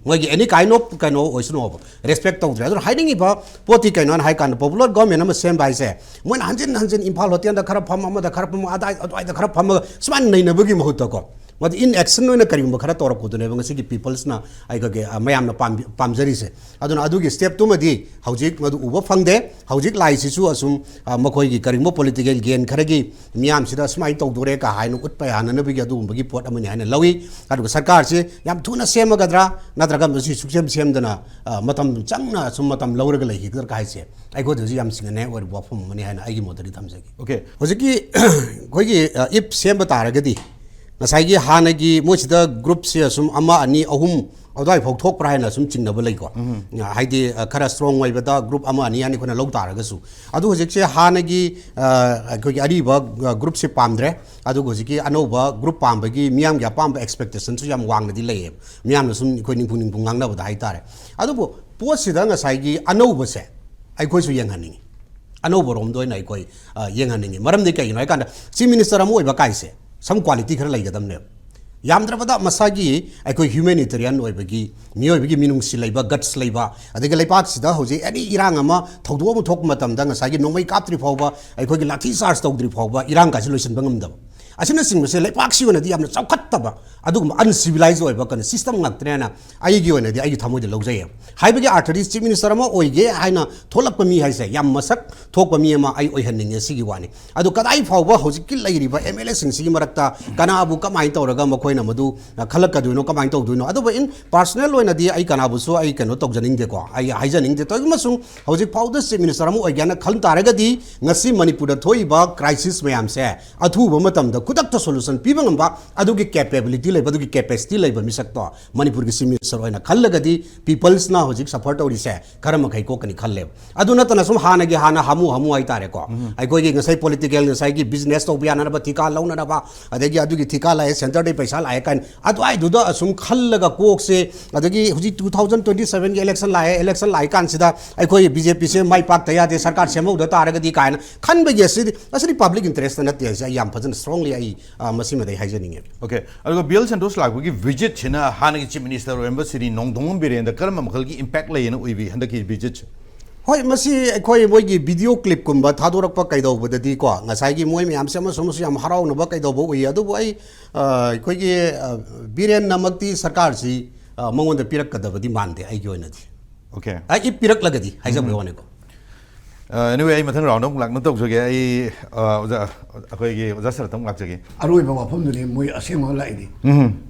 ꯃꯣꯏꯒꯤ ꯑꯦꯅꯤ ꯀꯥꯏꯟ ꯑꯣꯐ ꯀꯩꯅꯣ ꯑꯣꯏꯁꯅꯨꯕ, ꯔꯦꯁꯄꯦꯛ ꯇꯧꯗ꯭ꯔꯦ꯫ ꯑꯗꯨꯅ ꯍꯥꯏꯅꯤꯡꯉꯤꯕ ꯄꯣꯠꯇꯤ ꯀꯩꯅꯣ ꯍꯥꯏꯅ ꯍꯥꯏ ꯀꯥꯟꯗ, ꯄꯣꯄꯨꯂꯔ ꯒꯣꯔꯃꯦꯟ ꯑꯃ ꯁꯦꯝꯕ ꯍꯥꯏꯁꯦ ꯃꯣꯏꯅ ꯍꯟꯖꯤꯟ ꯍꯟꯖꯤꯟ ꯏꯝꯐꯥꯜ ꯍꯣꯇꯦꯜꯗ ꯈꯔ ꯐꯝ, ꯑꯃꯗ ꯈꯔ ꯐꯝ, ꯑꯗꯥꯏ ꯑꯗꯨꯋꯥꯏꯗ ꯈꯔ ꯐꯝꯃꯒ ꯁꯨꯃꯥꯏꯅ ꯅꯩꯅꯕꯒꯤ ꯃꯍꯨꯠꯇꯀꯣ, ꯃꯗꯨ ꯏꯟ ꯑꯦꯛꯁꯟ ꯑꯣꯏꯅ ꯀꯔꯤꯒꯨꯝꯕ ꯈꯔ ꯇꯧꯔꯛꯄꯗꯨꯅꯦꯕ ꯉꯁꯤꯒꯤ ꯄꯤꯄꯜꯁꯅ ꯑꯩꯈꯣꯏꯒꯤ, ꯑ, ꯃꯌꯥꯝꯅ ꯄꯥꯝꯕꯤ-, ꯄꯥꯝꯖꯔꯤꯁꯦ꯫ ꯑꯗꯨꯅ ꯑꯗꯨꯒꯤ ꯁ꯭ꯇꯦꯞꯇꯨꯃꯗꯤ ꯍꯧꯖꯤꯛ ꯃꯗꯨ ꯎꯕ ꯐꯪꯗꯦ꯫ ꯍꯧꯖꯤꯛ ꯂꯥꯛꯏꯁꯤꯁꯨ ꯑꯁꯨꯝ, ꯑ, ꯃꯈꯣꯏꯒꯤ ꯀꯔꯤꯒꯨꯝꯕ ꯄꯣꯂꯤꯇꯤꯀꯦꯜ ꯒꯦꯟ ꯈꯔꯒꯤ ꯃꯤꯌꯥꯝꯁꯤꯗ ꯁꯨꯃꯥꯏꯅ ꯇꯧꯗꯣꯔꯦ ꯀ ꯍꯥꯏꯅ ꯎꯠꯄ ꯌꯥꯅꯅꯕꯒꯤ ꯑꯗꯨꯒꯨꯝꯕꯒꯤ ꯄꯣꯠ ꯑꯃꯅꯤ ꯍꯥꯏꯅ ꯂꯧꯏ꯫ ꯑꯗꯨꯒ ꯁꯔꯀꯥꯔꯁꯤ ꯌꯥꯝ ꯊꯨꯅ ꯁꯦꯝꯃꯒꯗ꯭ꯔꯥ, ꯅꯠꯇ꯭ꯔꯒ ꯃꯁꯤ ꯁꯨꯛꯁꯦꯝ ꯁꯦꯝꯗꯅ, ꯑ, ꯃꯇꯝ ꯆꯪꯅ ꯑꯁꯨꯝ ꯃꯇꯝ ꯂꯧꯔꯒ ꯂꯩꯈꯤꯒꯗ꯭ꯔꯥ ꯍꯥꯏꯁꯦ ꯑꯩꯈꯣꯏꯗꯁꯨ ꯌꯥꯝ ꯁꯤꯡꯅꯅꯤꯡꯉꯥꯏ ꯑꯣꯏꯔꯤꯕ ꯋꯥꯐꯝ ꯑꯃꯅꯤ ꯍꯥꯏꯅ ꯑꯩꯒꯤ ꯃꯣꯠꯇꯗꯤ ꯊꯝꯖꯒꯦ꯫ ꯑꯣꯀꯦ꯫ ꯍꯧꯖꯤꯛꯀꯤ ꯑꯩꯈꯣꯏꯒꯤ, ꯑ, ꯏꯐ ꯁꯦꯝꯕ ꯇꯥꯔꯒꯗꯤ ꯉꯁꯥꯏꯒꯤ ꯍꯥꯟꯅꯒꯤ ꯃꯣꯏꯁꯤꯗ ꯒ꯭ꯔꯨꯞꯁꯦ ꯑꯁꯨꯝ ꯑꯃ, ꯑꯅꯤ, ꯑꯍꯨꯝ ꯑꯗꯨꯋꯥꯏꯐꯥꯎ ꯊꯣꯛꯄ꯭ꯔꯥ ꯍꯥꯏꯅ ꯁꯨꯝ ꯆꯤꯡꯅꯕ ꯂꯩꯀꯣ꯫ ꯍꯥꯏꯗꯤ, ꯑ, ꯈꯔ ꯁ꯭ꯇꯔꯣꯡ ꯑꯣꯏꯕꯗ ꯒ꯭ꯔꯨꯞ ꯑꯃ, ꯑꯅꯤ, ꯑꯅꯤ ꯑꯩꯈꯣꯏꯅ ꯂꯧ ꯇꯥꯔꯒꯁꯨ꯫ ꯑꯗꯨ ꯍꯧꯖꯤꯛꯁꯦ ꯍꯥꯟꯅꯒꯤ, ꯑ, ꯑꯩꯈꯣꯏꯒꯤ ꯑꯔꯤꯕ, ꯑ, ꯒ꯭ꯔꯨꯞꯁꯦ ꯄꯥꯝꯗ꯭ꯔꯦ꯫ ꯑꯗꯨꯒ ꯍꯧꯖꯤꯛꯀꯤ ꯑꯅꯧꯕ ꯒ꯭ꯔꯨꯞ ꯄꯥꯝꯕꯒꯤ ꯃꯤꯌꯥꯝꯒꯤ ꯑꯄꯥꯝꯕ ꯑꯦꯛꯁꯄꯦꯛꯇꯦꯁꯟꯁꯨ ꯌꯥꯝ ꯋꯥꯡꯅꯗꯤ ꯂꯩꯌꯦꯕ꯫ ꯃꯤꯌꯥꯝꯅ ꯁꯨꯝ ꯑꯩꯈꯣꯏ ꯅꯤꯡꯐꯨ ꯅꯤꯡꯐꯨ ꯉꯥꯡꯅꯕꯗ ꯍꯥꯏꯇꯥꯔꯦ꯫ ꯑꯗꯨꯕꯨ ꯄꯣꯠꯁꯤꯗ ꯉꯁꯥꯏꯒꯤ ꯑꯅꯧꯕꯁꯦ ꯑꯩꯈꯣꯏꯁꯨ ꯌꯦꯡꯍꯟꯅꯤꯡꯉꯤ꯫ ꯑꯅꯧꯕ ꯔꯣꯝꯗ ꯑꯣꯏꯅ ꯑꯩꯈꯣꯏ, ꯑ, ꯌꯦꯡꯍꯟꯅꯤꯡꯉꯤ꯫ ꯃꯔꯝꯗꯤ ꯀꯩꯒꯤꯅꯣ ꯍꯥꯏꯀꯥꯟꯗ, ꯆꯤꯐ ꯃꯤꯅꯤꯁꯇꯔ ꯑꯃ ꯑꯣꯏꯕ ꯀꯥꯏꯁꯦ ꯁꯝ ꯀ꯭ꯋꯥꯂꯤꯇꯤ ꯈꯔ ꯂꯩꯒꯗꯕꯅꯦꯕ꯫ ꯌꯥꯝꯗ꯭ꯔꯕꯗ ꯃꯁꯥꯒꯤ ꯑꯩꯈꯣꯏ ꯍ꯭ꯌꯨꯃꯦꯅꯤꯇꯦꯔꯤꯌꯟ ꯑꯣꯏꯕꯒꯤ, ꯃꯤꯑꯣꯏꯕꯒꯤ ꯃꯤꯅꯨꯡꯁꯤ ꯂꯩꯕ, ꯒꯠꯁ ꯂꯩꯕ, ꯑꯗꯒꯤ ꯂꯩꯄꯥꯛꯁꯤꯗ ꯍꯧꯖꯤꯛ ꯑꯦꯅꯤ ꯏꯔꯥꯡ ꯑꯃ, ꯊꯧꯗꯣꯛ ꯑꯃ ꯊꯣꯛꯄ ꯃꯇꯝꯗ ꯉꯁꯥꯏꯒꯤ ꯅꯣꯡꯃꯩ ꯀꯥꯞꯇ꯭ꯔꯤ ꯐꯥꯎꯕ, ꯑꯩꯈꯣꯏꯒꯤ ꯂꯥꯊꯤ ꯆꯥꯔꯖ ꯇꯧꯗ꯭ꯔꯤ ꯐꯥꯎꯕ ꯏꯔꯥꯡ ꯀꯥꯏꯁꯦ ꯂꯣꯏꯁꯤꯟꯕ ꯉꯝꯗꯕ, ꯑꯁꯤꯅꯆꯤꯡꯕꯁꯦ ꯂꯩꯄꯥꯛꯁꯤ ꯑꯣꯏꯅꯗꯤ ꯌꯥꯝꯅ ꯆꯥꯎꯈꯠꯇꯕ, ꯑꯗꯨꯒꯨꯝꯕ ꯑꯟꯁꯤꯚꯤꯂꯥꯏꯖ ꯑꯣꯏꯕ ꯀꯩꯅꯣ ꯁꯤꯁꯇꯝ ꯉꯥꯛꯇꯅꯦꯅ ꯑꯩꯒꯤ ꯑꯣꯏꯅꯗꯤ ꯑꯩꯒꯤ ꯊꯃꯣꯏꯗ ꯂꯧꯖꯩꯌꯦꯕ꯫ ꯍꯥꯏꯕꯒꯤ ꯑꯥꯔꯊꯗꯤ ꯆꯤꯐ ꯃꯤꯅꯤꯁꯇꯔ ꯑꯃ ꯑꯣꯏꯒꯦ ꯍꯥꯏꯅ ꯊꯣꯛꯂꯛꯄ ꯃꯤ ꯍꯥꯏꯁꯦ ꯌꯥꯝ ꯃꯁꯛ ꯊꯣꯛꯄ ꯃꯤ ꯑꯃ ꯑꯩ ꯑꯣꯏꯍꯟꯅꯤꯡꯉꯦ ꯁꯤꯒꯤ ꯋꯥꯅꯤ꯫ ꯑꯗꯨ ꯀꯗꯥꯏ ꯐꯥꯎꯕ ꯍꯧꯖꯤꯛꯀꯤ ꯂꯩꯔꯤꯕ ꯑꯦꯝ ꯑꯦꯜ ꯑꯦꯁꯤꯡꯁꯤꯒꯤ ꯃꯔꯛꯇ ꯀꯅꯥꯕꯨ ꯀꯃꯥꯏꯅ ꯇꯧꯔꯒ ꯃꯈꯣꯏꯅ ꯃꯗꯨ, ꯑ, ꯈꯜꯂꯛꯀꯗꯣꯏꯅꯣ, ꯀꯃꯥꯏꯅ ꯇꯧꯗꯣꯏꯅꯣ? ꯑꯗꯨꯕꯨ in personal ꯑꯣꯏꯅꯗꯤ ꯑꯩ ꯀꯅꯥꯕꯨꯁꯨ ꯑꯩ ꯀꯩꯅꯣ ꯇꯧꯖꯅꯤꯡꯗꯦꯀꯣ, ꯑꯩ ꯍꯥꯏꯖꯅꯤꯡꯗꯦ꯫ ꯇꯧꯏ ꯑꯃꯁꯨꯡ ꯍꯧꯖꯤꯛ ꯐꯥꯎꯗ ꯆꯤꯐ ꯃꯤꯅꯤꯁꯇꯔ ꯑꯃ ꯑꯣꯏꯒꯦꯅ ꯈꯟ ꯇꯥꯔꯒꯗꯤ ꯉꯁꯤ ꯃꯅꯤꯄꯨꯔꯗ ꯊꯣꯛꯏꯕ ꯀ꯭ꯔꯥꯏꯁꯤꯁ ꯃꯌꯥꯝꯁꯦ ꯑꯊꯨꯕ ꯃꯇꯝꯗ ꯈꯨꯗꯛꯇ ꯁꯣꯂꯨꯁꯟ ꯄꯤꯕ ꯉꯝꯕ ꯑꯗꯨꯒꯤ ꯀꯦꯄꯦꯕꯤꯂꯤꯇꯤ ꯂꯩꯕ, ꯑꯗꯨꯒꯤ ꯀꯦꯄꯦꯁꯤꯇꯤ ꯂꯩꯕ ꯃꯤꯁꯛꯇꯣ ꯃꯅꯤꯄꯨꯔꯒꯤ ꯆꯤꯐ ꯃꯤꯅꯤꯁꯇꯔ ꯑꯣꯏꯅ ꯈꯜꯂꯒꯗꯤ ꯄꯤꯄꯜꯁꯅ ꯍꯧꯖꯤꯛ ꯁꯐꯔ ꯇꯧꯔꯤꯁꯦ ꯈꯔ ꯃꯈꯩ ꯀꯣꯛꯀꯅꯤ ꯈꯜꯂꯦꯕ꯫ ꯑꯗꯨ ꯅꯠꯇꯅ ꯁꯨꯝ ꯍꯥꯟꯅꯒꯤ ꯍꯥꯟꯅ ꯍꯥꯃꯨ ꯍꯥꯃꯨ ꯍꯥꯏꯇꯥꯔꯦꯀꯣ, ꯑꯩꯈꯣꯏꯒꯤ ꯉꯁꯥꯏ ꯄꯣꯂꯤꯇꯤꯀꯦꯜ, ꯉꯁꯥꯏꯒꯤ ꯕꯤꯖꯤꯅꯦꯁ ꯇꯧꯕ ꯌꯥꯅꯅꯕ ꯊꯤꯀꯥ ꯂꯧꯅꯅꯕ, ꯑꯗꯒꯤ ꯑꯗꯨꯒꯤ ꯊꯤꯀꯥ ꯂꯥꯛꯑꯦ, ꯁꯦꯟꯇꯔꯗꯩ ꯄꯩꯁꯥ ꯂꯥꯛꯑꯦ ꯀꯥꯏꯅ ꯑꯗꯨꯋꯥꯏꯗꯨꯗ ꯑꯁꯨꯝ ꯈꯜꯂꯒ ꯀꯣꯛꯁꯦ, ꯑꯗꯒꯤ ꯍꯧꯖꯤꯛ ꯇꯨ ꯊꯥꯎꯖꯟ ꯇ꯭ꯋꯦꯟꯇꯤ ꯁꯚꯦꯟꯒꯤ ꯏꯂꯦꯛꯁꯟ ꯂꯥꯛꯑꯦ, ꯏꯂꯦꯛꯁꯟ ꯂꯥꯛꯏꯀꯥꯟꯁꯤꯗ ꯑꯩꯈꯣꯏ ꯕꯤ ꯖꯦ ꯄꯤꯁꯦ ꯃꯥꯏ ꯄꯥꯛꯇ ꯌꯥꯗꯦ, ꯁꯔꯀꯥꯔ ꯁꯦꯝꯍꯧꯗ ꯇꯥꯔꯒꯗꯤ ꯀꯥꯏꯅ ꯈꯟꯕꯒꯤ ꯑꯁꯤꯗꯤ, ꯑꯁꯤꯗꯤ ꯄꯕ꯭ꯂꯤꯛ ꯏꯟꯇꯔꯦꯁꯇ ꯅꯠꯇꯦ ꯍꯥꯏꯁꯦ ꯑꯩ ꯌꯥꯝ ꯐꯖꯅ ꯁ꯭ꯇꯔꯣꯡꯂꯤ ꯑꯩ, ꯑ, ꯃꯁꯤꯃꯗꯤ ꯑꯩ ꯍꯥꯏꯖꯅꯤꯡꯉꯦ꯫ ꯑꯣꯀꯦ, ꯑꯗꯨꯒ ꯕꯤ ꯑꯦꯜ ꯁꯟꯇꯣꯁ ꯂꯥꯛꯄꯒꯤ ꯚꯤꯖꯤꯠꯁꯤꯅ ꯍꯥꯟꯅꯒꯤ ꯆꯤꯐ ꯃꯤꯅꯤꯁꯇꯔ ꯑꯣꯏꯔꯝꯕ ꯁ꯭ꯔꯤ ꯅꯣꯡꯊꯣꯝꯕꯝ ꯕꯤꯔꯦꯟꯗ ꯀꯔꯝꯕ ꯃꯈꯜꯒꯤ ꯏꯝꯄꯦꯛ ꯂꯩꯌꯦꯅ ꯎꯏꯕꯤ ꯍꯟꯗꯛꯀꯤ ꯚꯤꯖꯤꯠꯁꯦ? ꯍꯣꯏ, ꯃꯁꯤ ꯑꯩꯈꯣꯏ ꯃꯣꯏꯒꯤ ꯚꯤꯗꯤꯑꯣ ꯀ꯭ꯂꯤꯞꯀꯨꯝꯕ ꯊꯥꯗꯣꯔꯛꯄ ꯀꯩꯗꯧꯕꯗꯗꯤꯀꯣ, ꯉꯁꯥꯏꯒꯤ ꯃꯣꯏ ꯃꯌꯥꯝꯁꯦ ꯑꯃꯁꯨ ꯑꯃꯁꯨ ꯌꯥꯝ ꯍꯔꯥꯎꯅꯕ ꯀꯩꯗꯧꯕ ꯎꯏ꯫ ꯑꯗꯨꯕꯨ ꯑꯩ, ꯑ, ꯑꯩꯈꯣꯏꯒꯤ, ꯑ, ꯕꯤꯔꯦꯟꯅꯃꯛꯇꯤ ꯁꯔꯀꯥꯔꯁꯤ, ꯑ, ꯃꯉꯣꯟꯗ ꯄꯤꯔꯛꯀꯗꯕꯗꯤ ꯃꯥꯟꯗꯦ ꯑꯩꯒꯤ ꯑꯣꯏꯅꯗꯤ꯫ ꯑꯣꯀꯦ꯫ ꯑꯩ ꯄꯤꯔꯛꯂꯒꯗꯤ ꯍꯥꯏꯖꯕꯒꯤ ꯋꯥꯅꯤꯀꯣ꯫ ꯑꯦꯅꯤꯋꯦ, ꯑꯩ ꯃꯊꯪ ꯔꯥꯎꯟꯗ ꯑꯃꯨꯛ ꯂꯥꯛꯅ ꯇꯧꯖꯒꯦ꯫ ꯑꯩ, ꯑ, ꯑꯣꯖꯥ, ꯑꯩꯈꯣꯏꯒꯤ ꯑꯣꯖꯥ ꯁꯔꯠꯇ ꯑꯃꯨꯛ ꯂꯥꯛꯆꯒꯦ꯫ ꯑꯔꯣꯏꯕ ꯋꯥꯐꯝꯗꯨꯅꯤ ꯃꯣꯏ ꯑꯁꯦꯡꯕ ꯂꯥꯛꯏꯗꯤ꯫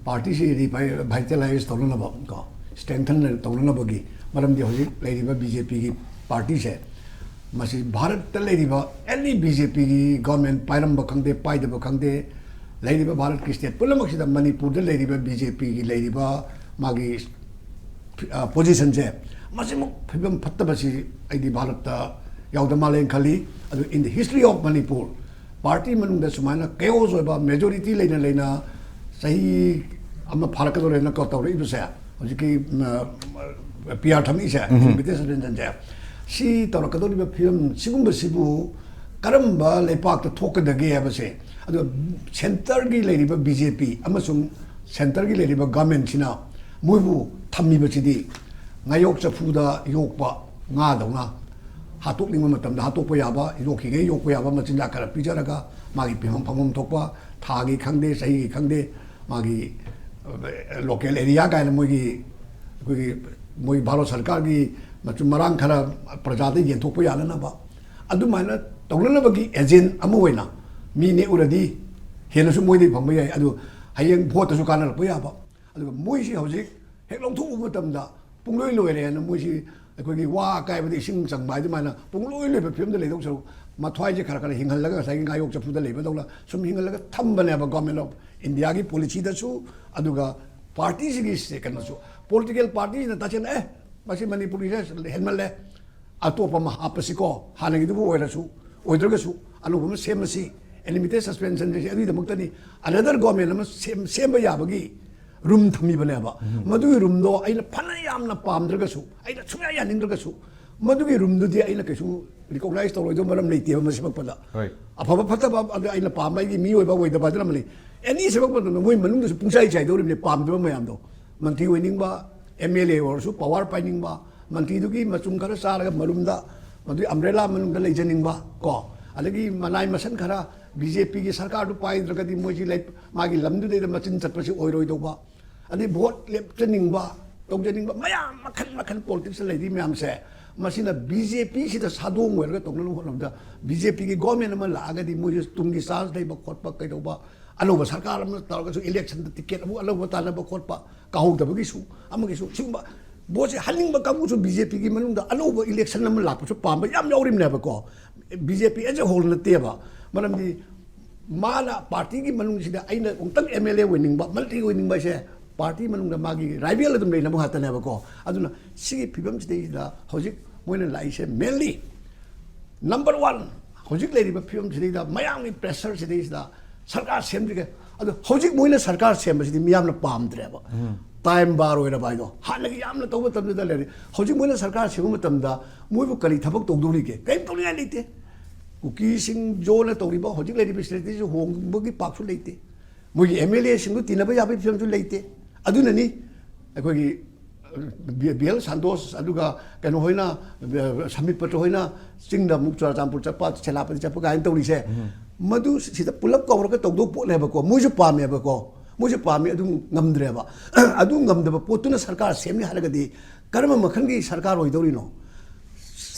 ꯄꯥꯔꯇꯤꯁꯤ ꯔꯤꯚꯥꯏꯇꯦꯂꯥꯏꯁ ꯇꯧꯅꯅꯕ ꯀꯣ, ꯁ꯭ꯇꯔꯦꯡꯊꯟ ꯇꯧꯅꯅꯕꯒꯤ꯫ ꯃꯔꯝꯗꯤ ꯍꯧꯖꯤꯛ ꯂꯩꯔꯤꯕ ꯕꯤ ꯖꯦ ꯄꯤꯒꯤ ꯄꯥꯔꯇꯤꯁꯦ, ꯃꯁꯤ ꯚꯥꯔꯠꯇ ꯂꯩꯔꯤꯕ ꯑꯦꯅꯤ ꯕꯤ ꯖꯦ ꯄꯤꯒꯤ ꯒꯣꯔꯃꯦꯟ ꯄꯥꯏꯔꯝꯕ ꯈꯪꯗꯦ, ꯄꯥꯏꯗꯕ ꯈꯪꯗꯦ, ꯂꯩꯔꯤꯕ ꯚꯥꯔꯠꯀꯤ ꯁ꯭ꯇꯦꯠ ꯄꯨꯝꯅꯃꯛꯁꯤꯗ ꯃꯅꯤꯄꯨꯔꯗ ꯂꯩꯔꯤꯕ ꯕꯤ ꯖꯦ ꯄꯤꯒꯤ ꯂꯩꯔꯤꯕ ꯃꯥꯒꯤ ꯄꯣꯖꯤꯁꯟꯁꯦ, ꯃꯁꯤꯃꯨꯛ ꯐꯤꯕꯝ ꯐꯠꯇꯕꯁꯤ ꯑꯩꯗꯤ ꯚꯥꯔꯠꯇ ꯌꯥꯎꯗ ꯃꯥꯜꯂꯦꯅ ꯈꯜꯂꯤ꯫ ꯑꯗꯨ in the history of Manipur, party ꯃꯅꯨꯡꯗ ꯁꯨꯃꯥꯏꯅ ꯀꯦꯑꯣꯁ ꯑꯣꯏꯕ ꯃꯦꯖꯣꯔꯤꯇꯤ ꯂꯩꯅ ꯂꯩꯅ ꯆꯍꯤ ꯑꯃ ꯐꯥꯔꯛꯀꯗꯧꯔꯦꯅ ꯀꯣ ꯇꯧꯔꯛꯏꯕꯁꯦ, ꯍꯧꯖꯤꯛꯀꯤ ꯄꯤ ꯑꯥꯔ ꯊꯝꯃꯛꯏꯁꯦ, ꯏꯟꯚꯤꯇꯦꯁꯟꯁꯦ, ꯁꯤ ꯇꯧꯔꯛꯀꯗꯧꯔꯤꯕ ꯐꯤꯕꯝ ꯁꯤꯒꯨꯝꯕꯁꯤꯕꯨ ꯀꯔꯝꯕ ꯂꯩꯄꯥꯛꯇ ꯊꯣꯛꯀꯗꯒꯦ ꯍꯥꯏꯕꯁꯦ, ꯑꯗꯨꯒ ꯁꯦꯟꯇꯔꯒꯤ ꯂꯩꯔꯤꯕ ꯕꯤ ꯖꯦ ꯄꯤ ꯑꯃꯁꯨꯡ ꯁꯦꯟꯇꯔꯒꯤ ꯂꯩꯔꯤꯕ ꯒꯃꯦꯟꯁꯤꯅ ꯃꯣꯏꯕꯨ ꯊꯝꯃꯤꯕꯁꯤꯗꯤ ꯉꯥꯌꯣꯛ ꯆꯐꯨꯗ ꯌꯣꯛꯄ ꯉꯥꯗꯧꯅ, ꯍꯥꯠꯇꯣꯛꯅꯤꯡꯕ ꯃꯇꯝꯗ ꯍꯥꯠꯇꯣꯛꯄ ꯌꯥꯕ, ꯌꯣꯛꯈꯤꯉꯩ ꯌꯣꯛꯄ ꯌꯥꯕ ꯃꯆꯤꯟꯖꯥꯛ ꯈꯔ ꯄꯤꯖꯔꯒ, ꯃꯥꯒꯤ ꯄꯤꯐꯝ ꯐꯪꯐꯝ ꯊꯣꯛꯄ ꯊꯥꯒꯤ ꯈꯪꯗꯦ, ꯆꯍꯤꯒꯤ ꯈꯪꯗꯦ, ꯃꯥꯒꯤ ꯂꯣꯀꯦꯜ ꯑꯦꯔꯤꯌꯥ ꯀꯥꯏꯅ ꯃꯣꯏꯒꯤ, ꯑꯩꯈꯣꯏꯒꯤ, ꯃꯣꯏ ꯚꯥꯔꯠ ꯁꯔꯀꯥꯔꯒꯤ ꯃꯆꯨ ꯃꯔꯥꯡ ꯈꯔ ꯄ꯭ꯔꯖꯥꯗ ꯌꯦꯟꯊꯣꯛꯄ ꯌꯥꯅꯅꯕ, ꯑꯗꯨꯃꯥꯏꯅ ꯇꯧꯅꯅꯕꯒꯤ ꯑꯦꯖꯦꯟ ꯑꯃ ꯑꯣꯏꯅ ꯃꯤ ꯅꯦꯛꯎꯔꯗꯤ ꯍꯦꯟꯅꯁꯨ ꯃꯣꯏꯗꯒꯤ ꯐꯪꯕ ꯌꯥꯏ꯫ ꯑꯗꯨ ꯍꯌꯦꯡ ꯚꯣꯠꯇꯁꯨ ꯀꯥꯟꯅꯔꯛꯄ ꯌꯥꯕ꯫ ꯑꯗꯨꯒ ꯃꯣꯏꯁꯤ ꯍꯧꯖꯤꯛ ꯍꯦꯛ ꯂꯧꯊꯣꯛꯎꯕ ꯃꯇꯝꯗ ꯄꯨꯡꯂꯣꯏ ꯂꯣꯏꯔꯦꯅ, ꯃꯣꯏꯁꯤ ꯑꯩꯈꯣꯏꯒꯤ ꯋꯥ ꯑꯀꯥꯏꯕꯗ ꯏꯁꯤꯡ ꯆꯪꯕ ꯍꯥꯏ ꯑꯗꯨꯃꯥꯏꯅ ꯄꯨꯡꯂꯣꯏ ꯂꯣꯏꯕ ꯐꯤꯕꯝꯗ ꯂꯩꯗꯧ ꯁꯔꯨꯛ, ꯃꯊ꯭ꯋꯥꯏꯁꯦ ꯈꯔ ꯈꯔ ꯍꯤꯡꯍꯜꯂꯒ ꯉꯁꯥꯏꯒꯤ ꯉꯥꯌꯣꯛ ꯆꯐꯨꯗ ꯂꯩꯕꯗꯧꯅ ꯁꯨꯝ ꯍꯤꯡꯍꯜꯂꯒ ꯊꯝꯕꯅꯦꯕ ꯒꯣꯔꯃꯦꯟ ꯑꯣꯐ ꯏꯟꯗꯤꯌꯥꯒꯤ ꯄꯣꯂꯤꯁꯤꯗꯁꯨ꯫ ꯑꯗꯨꯒ ꯄꯥꯔꯇꯤꯁꯤꯒꯤ ꯁꯦ-, ꯀꯩꯅꯣꯁꯨ, ꯄꯣꯂꯤꯇꯤꯀꯦꯜ ꯄꯥꯔꯇꯤꯁꯤꯅ ꯇꯁꯦꯡꯅ, "ꯑꯦ, ꯃꯁꯤ ꯃꯅꯤꯄꯨꯔꯒꯤꯁꯦ ꯍꯦꯟꯃꯜꯂꯦ, ꯑꯇꯣꯞꯄ ꯑꯃ ꯍꯥꯞꯄꯁꯤꯀꯣ, ꯍꯥꯟꯅꯒꯤꯗꯨꯕꯨ ꯑꯣꯏꯔꯁꯨ, ꯑꯣꯏꯗ꯭ꯔꯒꯁꯨ ꯑꯅꯧꯕ ꯑꯃ ꯁꯦꯝꯃꯁꯤ, ꯑꯦ ꯂꯤꯃꯤꯇꯦꯠ ꯁꯁꯄꯦꯟꯁꯟꯁꯦ ꯑꯗꯨꯒꯤꯗꯃꯛꯇꯅꯤ, ꯑꯅꯗꯔ ꯒꯣꯔꯃꯦꯟ ꯑꯃ ꯁꯦꯝ-, ꯁꯦꯝꯕ ꯌꯥꯕꯒꯤ ꯔꯨꯝ ꯊꯝꯃꯤꯕꯅꯦꯕ꯫ ꯃꯗꯨꯒꯤ ꯔꯨꯝꯗꯣ ꯑꯩꯅ ꯐꯅ ꯌꯥꯝꯅ ꯄꯥꯝꯗ꯭ꯔꯒꯁꯨ, ꯑꯩꯅ ꯁꯨꯡꯌꯥ ꯌꯥꯅꯤꯡꯗ꯭ꯔꯒꯁꯨ, ꯃꯗꯨꯒꯤ ꯔꯨꯝꯗꯨꯗꯤ ꯑꯩꯅ ꯀꯩꯁꯨ ꯔꯤꯀꯣꯛꯅꯥꯏꯁ ꯇꯧꯔꯣꯏꯗꯕ ꯃꯔꯝ ꯂꯩꯇꯦꯕ꯫ ꯃꯁꯤꯃꯛꯄꯗ ꯍꯣꯏ꯫ ꯑꯐꯕ ꯐꯠꯇꯕ ꯑꯗꯨ ꯑꯩꯅ ꯄꯥꯝꯕ, ꯑꯩꯒꯤ ꯃꯤ ꯑꯣꯏꯕ ꯑꯣꯏꯗꯕ ꯍꯥꯏꯗꯅ ꯑꯃ ꯂꯩ꯫ ꯑꯦꯅꯤ ꯁꯦꯝꯃꯛꯄ ꯃꯇꯝꯗ ꯃꯣꯏ ꯃꯅꯨꯡꯗꯁꯨ ꯄꯨꯡꯆꯥꯏ ꯆꯥꯏꯗꯧꯔꯤꯕꯅꯤ ꯄꯥꯝꯗꯕ ꯃꯌꯥꯝꯗꯣ꯫ ꯃꯟꯇ꯭ꯔꯤ ꯑꯣꯏꯅꯤꯡꯕ, ꯑꯦꯝ ꯑꯦꯜ ꯑꯦ ꯑꯣꯏꯔꯁꯨ ꯄꯋꯥꯔ ꯄꯥꯏꯅꯤꯡꯕ, ꯃꯟꯇ꯭ꯔꯤꯗꯨꯒꯤ ꯃꯆꯨꯝ ꯈꯔ ꯆꯥꯔꯒ ꯃꯔꯨꯝꯗ, ꯃꯗꯨꯒꯤ ꯑꯝꯕ꯭ꯔꯦꯂꯥ ꯃꯅꯨꯡꯗ ꯂꯩꯖꯅꯤꯡꯕ ꯀꯣ, ꯑꯗꯒꯤ ꯃꯅꯥꯏ ꯃꯁꯟ ꯈꯔ ꯕꯤ ꯖꯦ ꯄꯤꯒꯤ ꯁꯔꯀꯥꯔꯗꯨ ꯄꯥꯏꯗ꯭ꯔꯒꯗꯤ ꯃꯣꯏꯁꯤ ꯂꯩ-, ꯃꯥꯒꯤ ꯂꯝꯗꯨꯗꯩꯗ ꯃꯆꯤꯟ ꯆꯠꯄꯁꯤ ꯑꯣꯏꯔꯣꯏꯗꯧꯕ, ꯑꯗꯩ ꯚꯣꯠ ꯂꯦꯞꯆꯅꯤꯡꯕ, ꯇꯧꯖꯅꯤꯡꯕ ꯃꯌꯥꯝ ꯃꯈꯜ ꯃꯈꯜ ꯄꯣꯂꯤꯇꯤꯛꯁꯇ ꯂꯩꯔꯤ ꯃꯌꯥꯝꯁꯦ, ꯃꯁꯤꯅ ꯕꯤ ꯖꯦ ꯄꯤꯁꯤꯗ ꯁꯥꯗꯣꯡ ꯑꯣꯏꯔꯒ ꯇꯧꯅꯅꯕ ꯍꯣꯠꯅꯕꯗ ꯕꯤ ꯖꯦ ꯄꯤꯒꯤ ꯒꯣꯔꯃꯦꯟ ꯑꯃ ꯂꯥꯛꯑꯒꯗꯤ ꯃꯣꯏꯁꯨ ꯇꯨꯡꯒꯤ ꯆꯥꯟꯁ ꯂꯩꯕ ꯈꯣꯠꯄ ꯀꯩꯗꯧꯕ, ꯑꯅꯧꯕ ꯁꯔꯀꯥꯔ ꯑꯃ ꯇꯧꯔꯒꯁꯨ ꯏꯂꯦꯛꯁꯟꯗ ꯇꯤꯀꯦꯠ ꯑꯃꯨꯛ ꯑꯅꯧꯕ ꯇꯥꯟꯅꯕ ꯈꯣꯠꯄ, ꯀꯥꯍꯧꯗꯕꯒꯤꯁꯨ, ꯑꯃꯒꯤꯁꯨ, ꯁꯤꯒꯨꯝꯕ ꯚꯣꯠꯁꯦ ꯍꯟꯅꯤꯡꯕ ꯀꯥꯡꯕꯨꯁꯨ ꯕꯤ ꯖꯦ ꯄꯤꯒꯤ ꯃꯅꯨꯡꯗ ꯑꯅꯧꯕ ꯏꯂꯦꯛꯁꯟ ꯑꯃ ꯂꯥꯛꯄꯁꯨ ꯄꯥꯝꯕ ꯌꯥꯝ ꯌꯥꯎꯔꯤꯕꯅꯦꯕꯀꯣ꯫ B J P as a whole ꯅꯠꯇꯦꯕ꯫ ꯃꯔꯝꯗꯤ ꯃꯥꯅ ꯄꯥꯔꯇꯤꯒꯤ ꯃꯅꯨꯡꯁꯤꯗ ꯑꯩꯅ ꯑꯃꯨꯛꯇꯪ ꯑꯦꯝ ꯑꯦꯜ ꯑꯦ ꯑꯣꯏꯅꯤꯡꯕ, ꯃꯟꯇ꯭ꯔꯤ ꯑꯣꯏꯅꯤꯡꯕ ꯍꯥꯏꯁꯦ ꯄꯥꯔꯇꯤ ꯃꯅꯨꯡꯗ ꯃꯥꯒꯤ ꯔꯥꯏꯕꯦꯜ ꯑꯗꯨꯝ ꯂꯩꯅꯕ ꯉꯥꯛꯇꯅꯦꯕꯀꯣ꯫ ꯑꯗꯨꯅ ꯁꯤꯒꯤ ꯐꯤꯕꯝꯁꯤꯗꯩꯁꯤꯗ ꯍꯧꯖꯤꯛ ꯃꯣꯏꯅ ꯂꯥꯛꯏꯁꯦ mainly number one, ꯍꯧꯖꯤꯛ ꯂꯩꯔꯤꯕ ꯐꯤꯕꯝꯁꯤꯗꯩꯗ ꯃꯌꯥꯝꯒꯤ ꯄ꯭ꯔꯦꯁꯔꯁꯤꯗꯩꯁꯤꯗ ꯁꯔꯀꯥꯔ ꯁꯦꯝꯗ꯭ꯔꯤꯒꯦ꯫ ꯑꯗꯣ ꯍꯧꯖꯤꯛ ꯃꯣꯏꯅ ꯁꯔꯀꯥꯔ ꯁꯦꯝꯕꯁꯤꯗꯤ ꯃꯤꯌꯥꯝꯅ ꯄꯥꯝꯗ꯭ꯔꯦꯕ꯫ ꯇꯥꯏꯝ ꯕꯥꯔ ꯑꯣꯏꯔꯕ ꯍꯥꯏꯗꯣ꯫ ꯍꯥꯟꯅꯒꯤ ꯌꯥꯝꯅ ꯇꯧꯕ ꯃꯇꯝꯗꯨꯗ ꯂꯩꯔꯦ꯫ ꯍꯧꯖꯤꯛ ꯃꯣꯏꯅ ꯁꯔꯀꯥꯔ ꯁꯦꯝꯕ ꯃꯇꯝꯗ ꯃꯣꯏꯕꯨ ꯀꯔꯤ ꯊꯕꯛ ꯇꯧꯗꯧꯔꯤꯒꯦ? ꯀꯔꯤꯝ ꯇꯧꯅꯤꯡꯉꯥꯏ ꯂꯩꯇꯦ꯫ ꯀꯨꯀꯤꯁꯤꯡ ꯖꯣꯅ ꯇꯧꯔꯤꯕ ꯍꯧꯖꯤꯛ ꯂꯩꯔꯤꯕ ꯁꯤꯗꯩꯁꯤꯗ ꯍꯣꯡꯕꯒꯤ ꯄꯥꯛꯁꯨ ꯂꯩꯇꯦ꯫ ꯃꯣꯏꯒꯤ ꯑꯦꯝ ꯑꯦꯜ ꯑꯦꯁꯤꯡꯗꯨ ꯇꯤꯟꯅꯕ ꯌꯥꯕꯒꯤ ꯐꯤꯕꯝꯁꯨ ꯂꯩꯇꯦ꯫ ꯑꯗꯨꯅꯅꯤ ꯑꯩꯈꯣꯏꯒꯤ ꯕꯤ ꯑꯦꯜ ꯁꯥꯟꯇꯣꯁ, ꯑꯗꯨꯒ ꯀꯩꯅꯣ ꯍꯣꯏꯅ, ꯁꯃꯤꯠ ꯄꯇ꯭ꯔ ꯍꯣꯏꯅ ꯆꯤꯡꯗ ꯑꯃꯨꯛ ꯆꯨꯔꯥꯆꯥꯟꯄꯨꯔ ꯆꯠꯄ, ꯁꯦꯅꯥꯄꯇꯤ ꯆꯠꯄ ꯀꯥꯏꯅ ꯇꯧꯔꯤꯁꯦ꯫ ꯃꯗꯨ ꯁꯤꯗ ꯄꯨꯂꯞ ꯀꯧꯔꯒ ꯇꯧꯗꯧꯕ ꯄꯣꯠꯅꯦꯕꯀꯣ꯫ ꯃꯣꯏꯁꯨ ꯄꯥꯝꯃꯦꯕꯀꯣ, ꯃꯣꯏꯁꯨ ꯄꯥꯝꯃꯤ, ꯑꯗꯨ ꯉꯝꯗ꯭ꯔꯦꯕ꯫ ꯑꯗꯨ ꯉꯝꯗꯕ ꯄꯣꯠꯇꯨꯅ ꯁꯔꯀꯥꯔ ꯁꯦꯝꯅꯤ ꯍꯥꯏꯔꯒꯗꯤ ꯀꯔꯝꯕ ꯃꯈꯜꯒꯤ ꯁꯔꯀꯥꯔ ꯑꯣꯏꯗꯧꯔꯤꯅꯣ?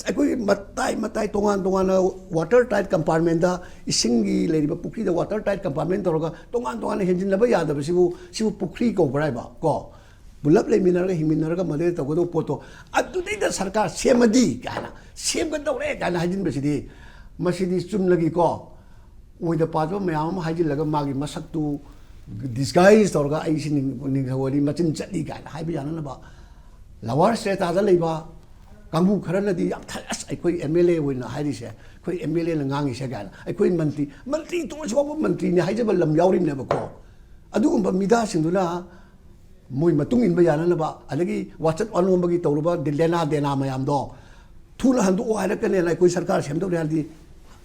ꯑꯩꯈꯣꯏꯒꯤ ꯃꯇꯥꯏ ꯃꯇꯥꯏ ꯇꯣꯉꯥꯟ ꯇꯣꯉꯥꯟꯅ ꯋꯥꯇꯔ ꯇꯥꯏꯠ ꯀꯝꯄꯥꯔꯠꯃꯦꯟꯗ, ꯏꯁꯤꯡꯒꯤ ꯂꯩꯔꯤꯕ ꯄꯨꯈ꯭ꯔꯤꯗ ꯋꯥꯇꯔ ꯇꯥꯏꯠ ꯀꯝꯄꯥꯔꯠꯃꯦꯟ ꯇꯧꯔꯒ ꯇꯣꯉꯥꯟ ꯇꯣꯉꯥꯟꯅ ꯍꯦꯟꯖꯤꯟꯅꯕ ꯌꯥꯗꯕꯁꯤꯕꯨ, ꯁꯤꯕꯨ ꯄꯨꯈ꯭ꯔꯤ ꯀꯧꯕ꯭ꯔꯥ ꯍꯥꯏꯕ ꯀꯣ? ꯄꯨꯂꯞ ꯂꯩꯃꯤꯟꯅꯔꯒ ꯍꯤꯡꯃꯤꯟꯅꯔꯒ ꯃꯗꯨꯗ ꯇꯧꯒꯗꯧꯕ ꯄꯣꯠꯇꯣ, ꯑꯗꯨꯗꯩꯗ ꯁꯔꯀꯥꯔ ꯁꯦꯝꯃꯗꯤ ꯀꯥꯏꯅ, ꯁꯦꯝꯒꯗꯧꯔꯦ ꯀꯥꯏꯅ ꯍꯥꯏꯖꯤꯟꯕꯁꯤꯗꯤ, ꯃꯁꯤꯗꯤ ꯆꯨꯝꯅꯒꯤꯀꯣ, ꯑꯣꯏꯗ ꯄꯥꯗꯕ ꯃꯌꯥꯝ ꯑꯃ ꯍꯥꯏꯖꯤꯜꯂꯒ ꯃꯥꯒꯤ ꯃꯁꯛꯇꯨ ꯗꯤꯁꯒꯥꯏꯁ ꯇꯧꯔꯒ ꯑꯩꯁꯤ ꯅꯤꯡ-, ꯅꯤꯡꯊꯧꯅꯤ, ꯃꯆꯤꯟ ꯆꯠꯂꯤ ꯀꯥꯏꯅ ꯍꯥꯏꯕ ꯌꯥꯅꯅꯕ꯫ ꯂꯋꯥꯔ ꯁ꯭ꯇꯦꯇꯥꯗ ꯂꯩꯕ ꯀꯥꯡꯕꯨ ꯈꯔꯅꯗꯤ ꯌꯥꯝ ꯊ-, "ꯑꯁ, ꯑꯩꯈꯣꯏ ꯑꯦꯝ ꯑꯦꯜ ꯑꯦ ꯑꯣꯏꯅ ꯍꯥꯏꯔꯤꯁꯦ, ꯑꯩꯈꯣꯏ ꯑꯦꯝ ꯑꯦꯜ ꯑꯦꯅ ꯉꯥꯡꯉꯤꯁꯦ" ꯀꯥꯏꯅ꯫ ꯑꯩꯈꯣꯏ ꯃꯟꯇ꯭ꯔꯤ, ꯃꯟꯇ꯭ꯔꯤ ꯇꯣꯛꯑꯁꯤ ꯐꯥꯎꯕ ꯃꯟꯇ꯭ꯔꯤꯅꯤ ꯍꯥꯏꯖꯕ ꯂꯝ ꯌꯥꯎꯔꯤꯕꯅꯦꯕꯀꯣ꯫ ꯑꯗꯨꯒꯨꯝꯕ ꯃꯤꯗꯥꯁꯤꯡꯗꯨꯅ ꯃꯣꯏ ꯃꯇꯨꯡ ꯏꯟꯕ ꯌꯥꯅꯅꯕ, ꯑꯗꯒꯤ ꯋꯥꯆꯠ ꯋꯥꯅꯣꯝꯕꯒꯤ ꯇꯧꯔꯨꯕ ꯗꯤ-, ꯂꯦꯅꯥ ꯗꯦꯅꯥ ꯃꯌꯥꯝꯗꯣ ꯊꯨꯅ ꯍꯟꯗꯣꯛꯑꯣ ꯍꯥꯏꯔꯛꯀꯅꯦꯅ ꯑꯩꯈꯣꯏ ꯁꯔꯀꯥꯔ ꯁꯦꯝꯗꯧꯔꯦ ꯍꯥꯏꯔꯗꯤ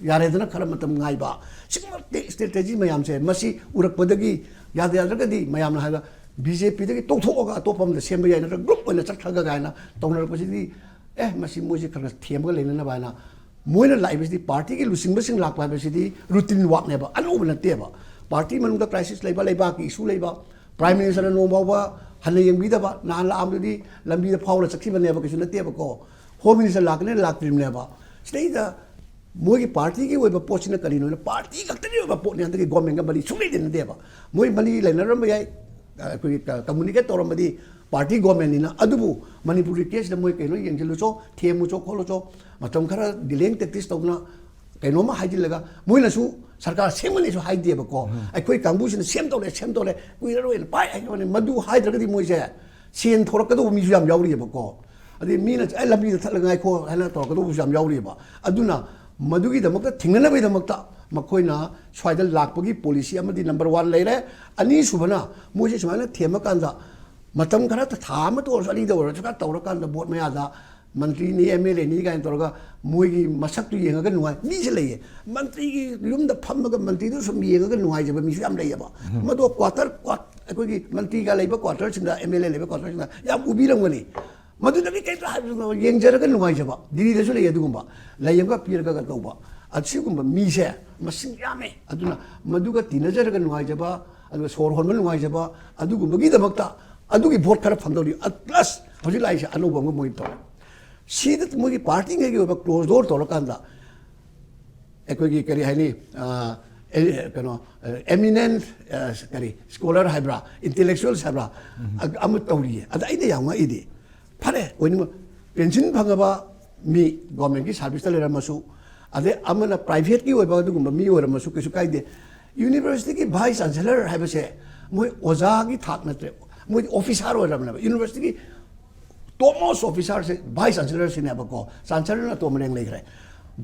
ꯌꯥꯔꯦꯗꯅ, ꯈꯔ ꯃꯇꯝ ꯉꯥꯏꯕ꯫ ꯁꯤꯒꯨꯝꯕ ꯇꯦ-, ꯁ꯭ꯇ꯭ꯔꯦꯇꯦꯖꯤ ꯃꯌꯥꯝꯁꯦ, ꯃꯁꯤ ꯎꯔꯛꯄꯗꯒꯤ ꯌꯥꯗ ꯌꯥꯗ꯭ꯔꯒꯗꯤ ꯃꯌꯥꯝꯅ ꯍꯥꯏꯕ, "ꯕꯤ ꯖꯦ ꯄꯤꯗꯒꯤ ꯇꯣꯛꯊꯣꯛꯑꯒ ꯑꯇꯣꯞꯄ ꯑꯃꯗ ꯁꯦꯝꯕ ꯌꯥꯏ, ꯅꯠꯇ꯭ꯔꯒ ꯒ꯭ꯔꯨꯞ ꯑꯣꯏꯅ ꯆꯠꯈ꯭ꯔꯒ" ꯀꯥꯏꯅ ꯇꯧꯅꯔꯛꯄꯁꯤꯗꯤ, ꯑꯦ, ꯃꯁꯤ ꯃꯣꯏꯁꯦ ꯈꯔ ꯈꯔ ꯊꯦꯝꯃꯒ ꯂꯩꯅꯅꯕ ꯍꯥꯏꯅ ꯃꯣꯏꯅ ꯂꯥꯛꯏꯕꯁꯤꯗꯤ, ꯄꯥꯔꯇꯤꯒꯤ ꯂꯨꯆꯤꯡꯕꯁꯤꯡ ꯂꯥꯛꯄ ꯍꯥꯏꯕꯁꯤꯗꯤ ꯔꯨꯇꯤꯟ ꯋꯥꯛꯅꯦꯕ, ꯑꯅꯧꯕ ꯅꯠꯇꯦꯕ꯫ ꯄꯥꯔꯇꯤ ꯃꯅꯨꯡꯗ ꯀ꯭ꯔꯥꯏꯁꯤꯁ ꯂꯩꯕ, ꯂꯩꯕꯥꯛꯀꯤ ꯏꯁꯨ ꯂꯩꯕ, ꯄ꯭ꯔꯥꯏꯝ ꯃꯤꯅꯤꯁꯇꯔꯅ ꯅꯣꯡ ꯐꯥꯎꯕ ꯍꯟꯅ ꯌꯦꯡꯕꯤꯗꯕ, ꯅꯍꯥꯟ ꯂꯥꯛꯑꯝꯗꯨꯗꯤ ꯂꯝꯕꯤꯗ ꯐꯥꯎꯔ ꯆꯠꯈꯤꯕꯅꯦꯕ, ꯀꯩꯁꯨ ꯅꯠꯇꯦꯕꯀꯣ꯫ ꯍꯣꯝ ꯃꯤꯅꯤꯁꯇꯔ ꯂꯥꯛꯀꯅꯦꯅ ꯂꯥꯛꯇ꯭ꯔꯤꯕꯅꯦꯕ꯫ ꯁꯤꯗꯩꯗ ꯃꯣꯏꯒꯤ ꯄꯥꯔꯇꯤꯒꯤ ꯑꯣꯏꯕ ꯄꯣꯠꯁꯤꯅ ꯀꯔꯤꯅꯣ ꯍꯥꯏꯅ, ꯄꯥꯔꯇꯤ ꯈꯛꯇꯒꯤ ꯑꯣꯏꯕ ꯄꯣꯠꯅꯤ, ꯍꯟꯗꯛꯀꯤ ꯒꯣꯔꯃꯦꯟꯒ ꯃꯔꯤ ꯁꯨꯡꯂꯩ ꯂꯩꯅꯗꯦꯕ꯫ ꯃꯣꯏ ꯃꯔꯤ ꯂꯩꯅꯔꯝꯕ ꯌꯥꯏ, ꯑꯩꯈꯣꯏꯒꯤ ꯀꯝꯃꯨꯅꯤꯀꯦꯠ ꯇꯧꯔꯝꯕꯗꯤ ꯄꯥꯔꯇꯤ ꯒꯣꯔꯃꯦꯟꯅꯤꯅ꯫ ꯑꯗꯨꯕꯨ ꯃꯅꯤꯄꯨꯔꯒꯤ ꯀꯦꯁꯇ ꯃꯣꯏ ꯀꯩꯅꯣ ꯌꯦꯡꯁꯤꯜꯂꯨꯆꯣ, ꯊꯦꯝꯃꯨꯆꯣ ꯈꯣꯠꯂꯨꯆꯣ, ꯃꯇꯝ ꯈꯔ ꯗꯤꯂꯦꯌꯤꯡ ꯇꯦꯛꯇꯤꯛꯁ ꯇꯧꯗꯅ ꯀꯩꯅꯣꯝꯃ ꯍꯥꯏꯖꯤꯜꯂꯒ, ꯃꯣꯏꯅꯁꯨ ꯁꯔꯀꯥꯔ ꯁꯦꯝꯒꯅꯤꯁꯨ ꯍꯥꯏꯗꯦꯕꯀꯣ꯫ ꯑꯩꯈꯣꯏ ꯀꯥꯡꯕꯨꯁꯤꯅ ꯁꯦꯝꯗꯧꯔꯦ, ꯁꯦꯝꯗꯧꯔꯦ, ꯀꯨꯏꯔꯔꯣꯏꯅ ꯄꯥꯏ ꯍꯥꯏꯈꯤꯕꯅꯤ꯫ ꯃꯗꯨ ꯍꯥꯏꯗ꯭ꯔꯒꯗꯤ ꯃꯣꯏꯁꯦ ꯁꯦꯟ ꯊꯣꯔꯛꯀꯗꯧꯕ ꯃꯤꯁꯨ ꯌꯥꯝ ꯌꯥꯎꯔꯤꯑꯕꯀꯣ꯫ ꯑꯗꯩ ꯃꯤꯅ "ꯑꯦ, ꯂꯝꯕꯤꯗ ꯊꯠꯂꯒ ꯉꯥꯏꯈꯣ" ꯍꯥꯏꯅ ꯇꯧꯔꯛꯀꯗꯧꯕꯁꯨ ꯌꯥꯝ ꯌꯥꯎꯔꯤꯑꯕ꯫ ꯑꯗꯨꯅ ꯃꯗꯨꯒꯤꯗꯃꯛꯇ ꯊꯤꯡꯅꯅꯕꯒꯤꯗꯃꯛꯇ ꯃꯈꯣꯏꯅ ꯁ꯭ꯋꯥꯏꯗ ꯂꯥꯛꯄꯒꯤ ꯄꯣꯂꯤꯁꯤ ꯑꯃꯗꯤ ꯅꯝꯕꯔ ꯋꯥꯟ ꯂꯩꯔꯦ꯫ ꯑꯅꯤꯁꯨꯕꯅ, ꯃꯣꯏꯁꯦ ꯁꯨꯃꯥꯏꯅ ꯊꯦꯝꯃꯀꯥꯟꯗ ꯃꯇꯝ ꯈꯔ, ꯊꯥ ꯑꯃꯇ ꯑꯣꯏꯔꯁꯨ, ꯑꯅꯤꯗ ꯑꯣꯏꯔꯁꯨ, ꯈꯔ ꯇꯧꯔꯀꯥꯟꯗ ꯚꯣꯠ ꯃꯌꯥꯗ ꯃꯟꯇ꯭ꯔꯤꯅꯤ, ꯑꯦꯝ ꯑꯦꯜ ꯑꯦꯅꯤ ꯀꯥꯏꯅ ꯇꯧꯔꯒ ꯃꯣꯏꯒꯤ ꯃꯁꯛꯇꯨ ꯌꯦꯡꯉꯒ ꯅꯨꯡꯉꯥꯏ꯫ ꯃꯤꯁꯦ ꯂꯩꯌꯦ, ꯃꯟꯇ꯭ꯔꯤꯒꯤ ꯌꯨꯝꯗ ꯐꯝꯃꯒ ꯃꯟꯇ꯭ꯔꯤꯗꯨ ꯁꯨꯝ ꯌꯦꯡꯉꯒ ꯅꯨꯡꯉꯥꯏꯖꯕ ꯃꯤꯁꯨ ꯌꯥꯝ ꯂꯩꯌꯦꯕ꯫ ꯃꯗꯣ ꯀ꯭ꯋꯥꯇꯔ, ꯀ꯭ꯋꯥ-, ꯑꯩꯈꯣꯏꯒꯤ ꯃꯟꯇ꯭ꯔꯤꯒ ꯂꯩꯕ ꯀ꯭ꯋꯥꯇꯔꯁꯤꯡꯗ, ꯑꯦꯝ ꯑꯦꯜ ꯑꯦ ꯂꯩꯕ ꯀ꯭ꯋꯥꯇꯔꯁꯤꯡꯗ ꯌꯥꯝ ꯎꯕꯤꯔꯝꯒꯅꯤ꯫ ꯃꯗꯨꯗꯒꯤ ꯀꯩꯝꯇ ꯍꯥꯏꯕ, ꯌꯦꯡꯖꯔꯒ ꯅꯨꯡꯉꯥꯏꯖꯕ, ꯗꯤꯜꯂꯤꯗꯁꯨ ꯂꯩ ꯑꯗꯨꯒꯨꯝꯕ, ꯂꯩ ꯑꯃꯒ ꯄꯤꯔꯒ ꯇꯧꯕ꯫ ꯑꯁꯤꯒꯨꯝꯕ ꯃꯤꯁꯦ ꯃꯁꯤꯡ ꯌꯥꯝꯃꯦ꯫ ꯑꯗꯨꯅ ꯃꯗꯨꯒ ꯇꯤꯟꯅꯖꯔꯒ ꯅꯨꯡꯉꯥꯏꯖꯕ, ꯑꯗꯨꯒ ꯁꯣꯔ ꯍꯣꯟꯕ ꯅꯨꯡꯉꯥꯏꯖꯕ, ꯑꯗꯨꯒꯨꯝꯕꯒꯤꯗꯃꯛꯇ ꯑꯗꯨꯒꯤ ꯚꯣꯠ ꯈꯔ ꯐꯪꯗꯧꯔꯤ꯫ ꯑ, ꯄ꯭ꯂꯁ ꯍꯧꯖꯤꯛ ꯂꯥꯛꯏꯁꯦ ꯑꯅꯧꯕ ꯑꯃꯒ ꯃꯣꯏ ꯇꯧꯔꯦ꯫ ꯁꯤꯗ ꯃꯣꯏꯒꯤ ꯄꯥꯔꯇꯤꯉꯩꯒꯤ ꯑꯣꯏꯕ ꯀ꯭ꯂꯣꯖ ꯗꯣꯔ ꯇꯧꯔꯀꯥꯟꯗ ꯑꯩꯈꯣꯏꯒꯤ ꯀꯔꯤ ꯍꯥꯏꯅꯤ, ꯑ, ꯑꯦ, ꯀꯩꯅꯣ, ꯑꯦꯃꯤꯅꯦꯟ, ꯑ, ꯀꯔꯤ, ꯁ꯭ꯀꯣꯂꯔ ꯍꯥꯏꯕ꯭ꯔꯥ, ꯏꯟꯇꯦꯂꯦꯛꯆꯨꯋꯦꯜꯁ ꯍꯥꯏꯕ꯭ꯔꯥ, ꯑ-, ꯑꯃ ꯇꯧꯔꯤꯌꯦ꯫ ꯑꯗ ꯑꯩꯅ ꯌꯥꯝ ꯉꯛꯏꯗꯤ, ꯐꯔꯦ, ꯑꯣꯏꯅꯃꯛ ꯄꯦꯟꯁꯤꯟ ꯐꯪꯉꯕ ꯃꯤ, ꯒꯣꯔꯃꯦꯟꯒꯤ ꯁꯥꯔꯚꯤꯁꯇ ꯂꯩꯔꯝꯃꯁꯨ, ꯑꯗꯩ ꯑꯃꯅ ꯄ꯭ꯔꯥꯏꯚꯦꯠꯀꯤ ꯑꯣꯏꯕ ꯑꯗꯨꯒꯨꯝꯕ ꯃꯤ ꯑꯣꯏꯔꯝꯃꯁꯨ ꯀꯩꯁꯨ ꯀꯥꯏꯗꯦ꯫ ꯌꯨꯅꯤꯚꯔꯁꯤꯇꯤꯒꯤ ꯚꯥꯏꯁ ꯆꯥꯟꯁꯦꯂꯔ ꯍꯥꯏꯕꯁꯦ ꯃꯣꯏ ꯑꯣꯖꯥꯒꯤ ꯊꯥꯛ ꯅꯠꯇ꯭ꯔꯦ, ꯃꯣꯏꯗꯤ ꯑꯣꯐꯤꯁꯥꯔ ꯑꯣꯏꯔꯕꯅꯦꯕ꯫ ꯌꯨꯅꯤꯚꯔꯁꯤꯇꯤꯒꯤ ꯇꯣꯞ ꯃꯣꯁ ꯑꯣꯐꯤꯁꯥꯔꯁꯦ ꯚꯥꯏꯁ ꯆꯥꯟꯁꯦꯂꯔꯁꯤꯅꯦꯕꯀꯣ꯫ ꯆꯥꯟꯁꯦꯂꯔꯅ ꯑꯇꯣꯞꯄ ꯔꯦꯡ ꯂꯩꯈ꯭ꯔꯦ꯫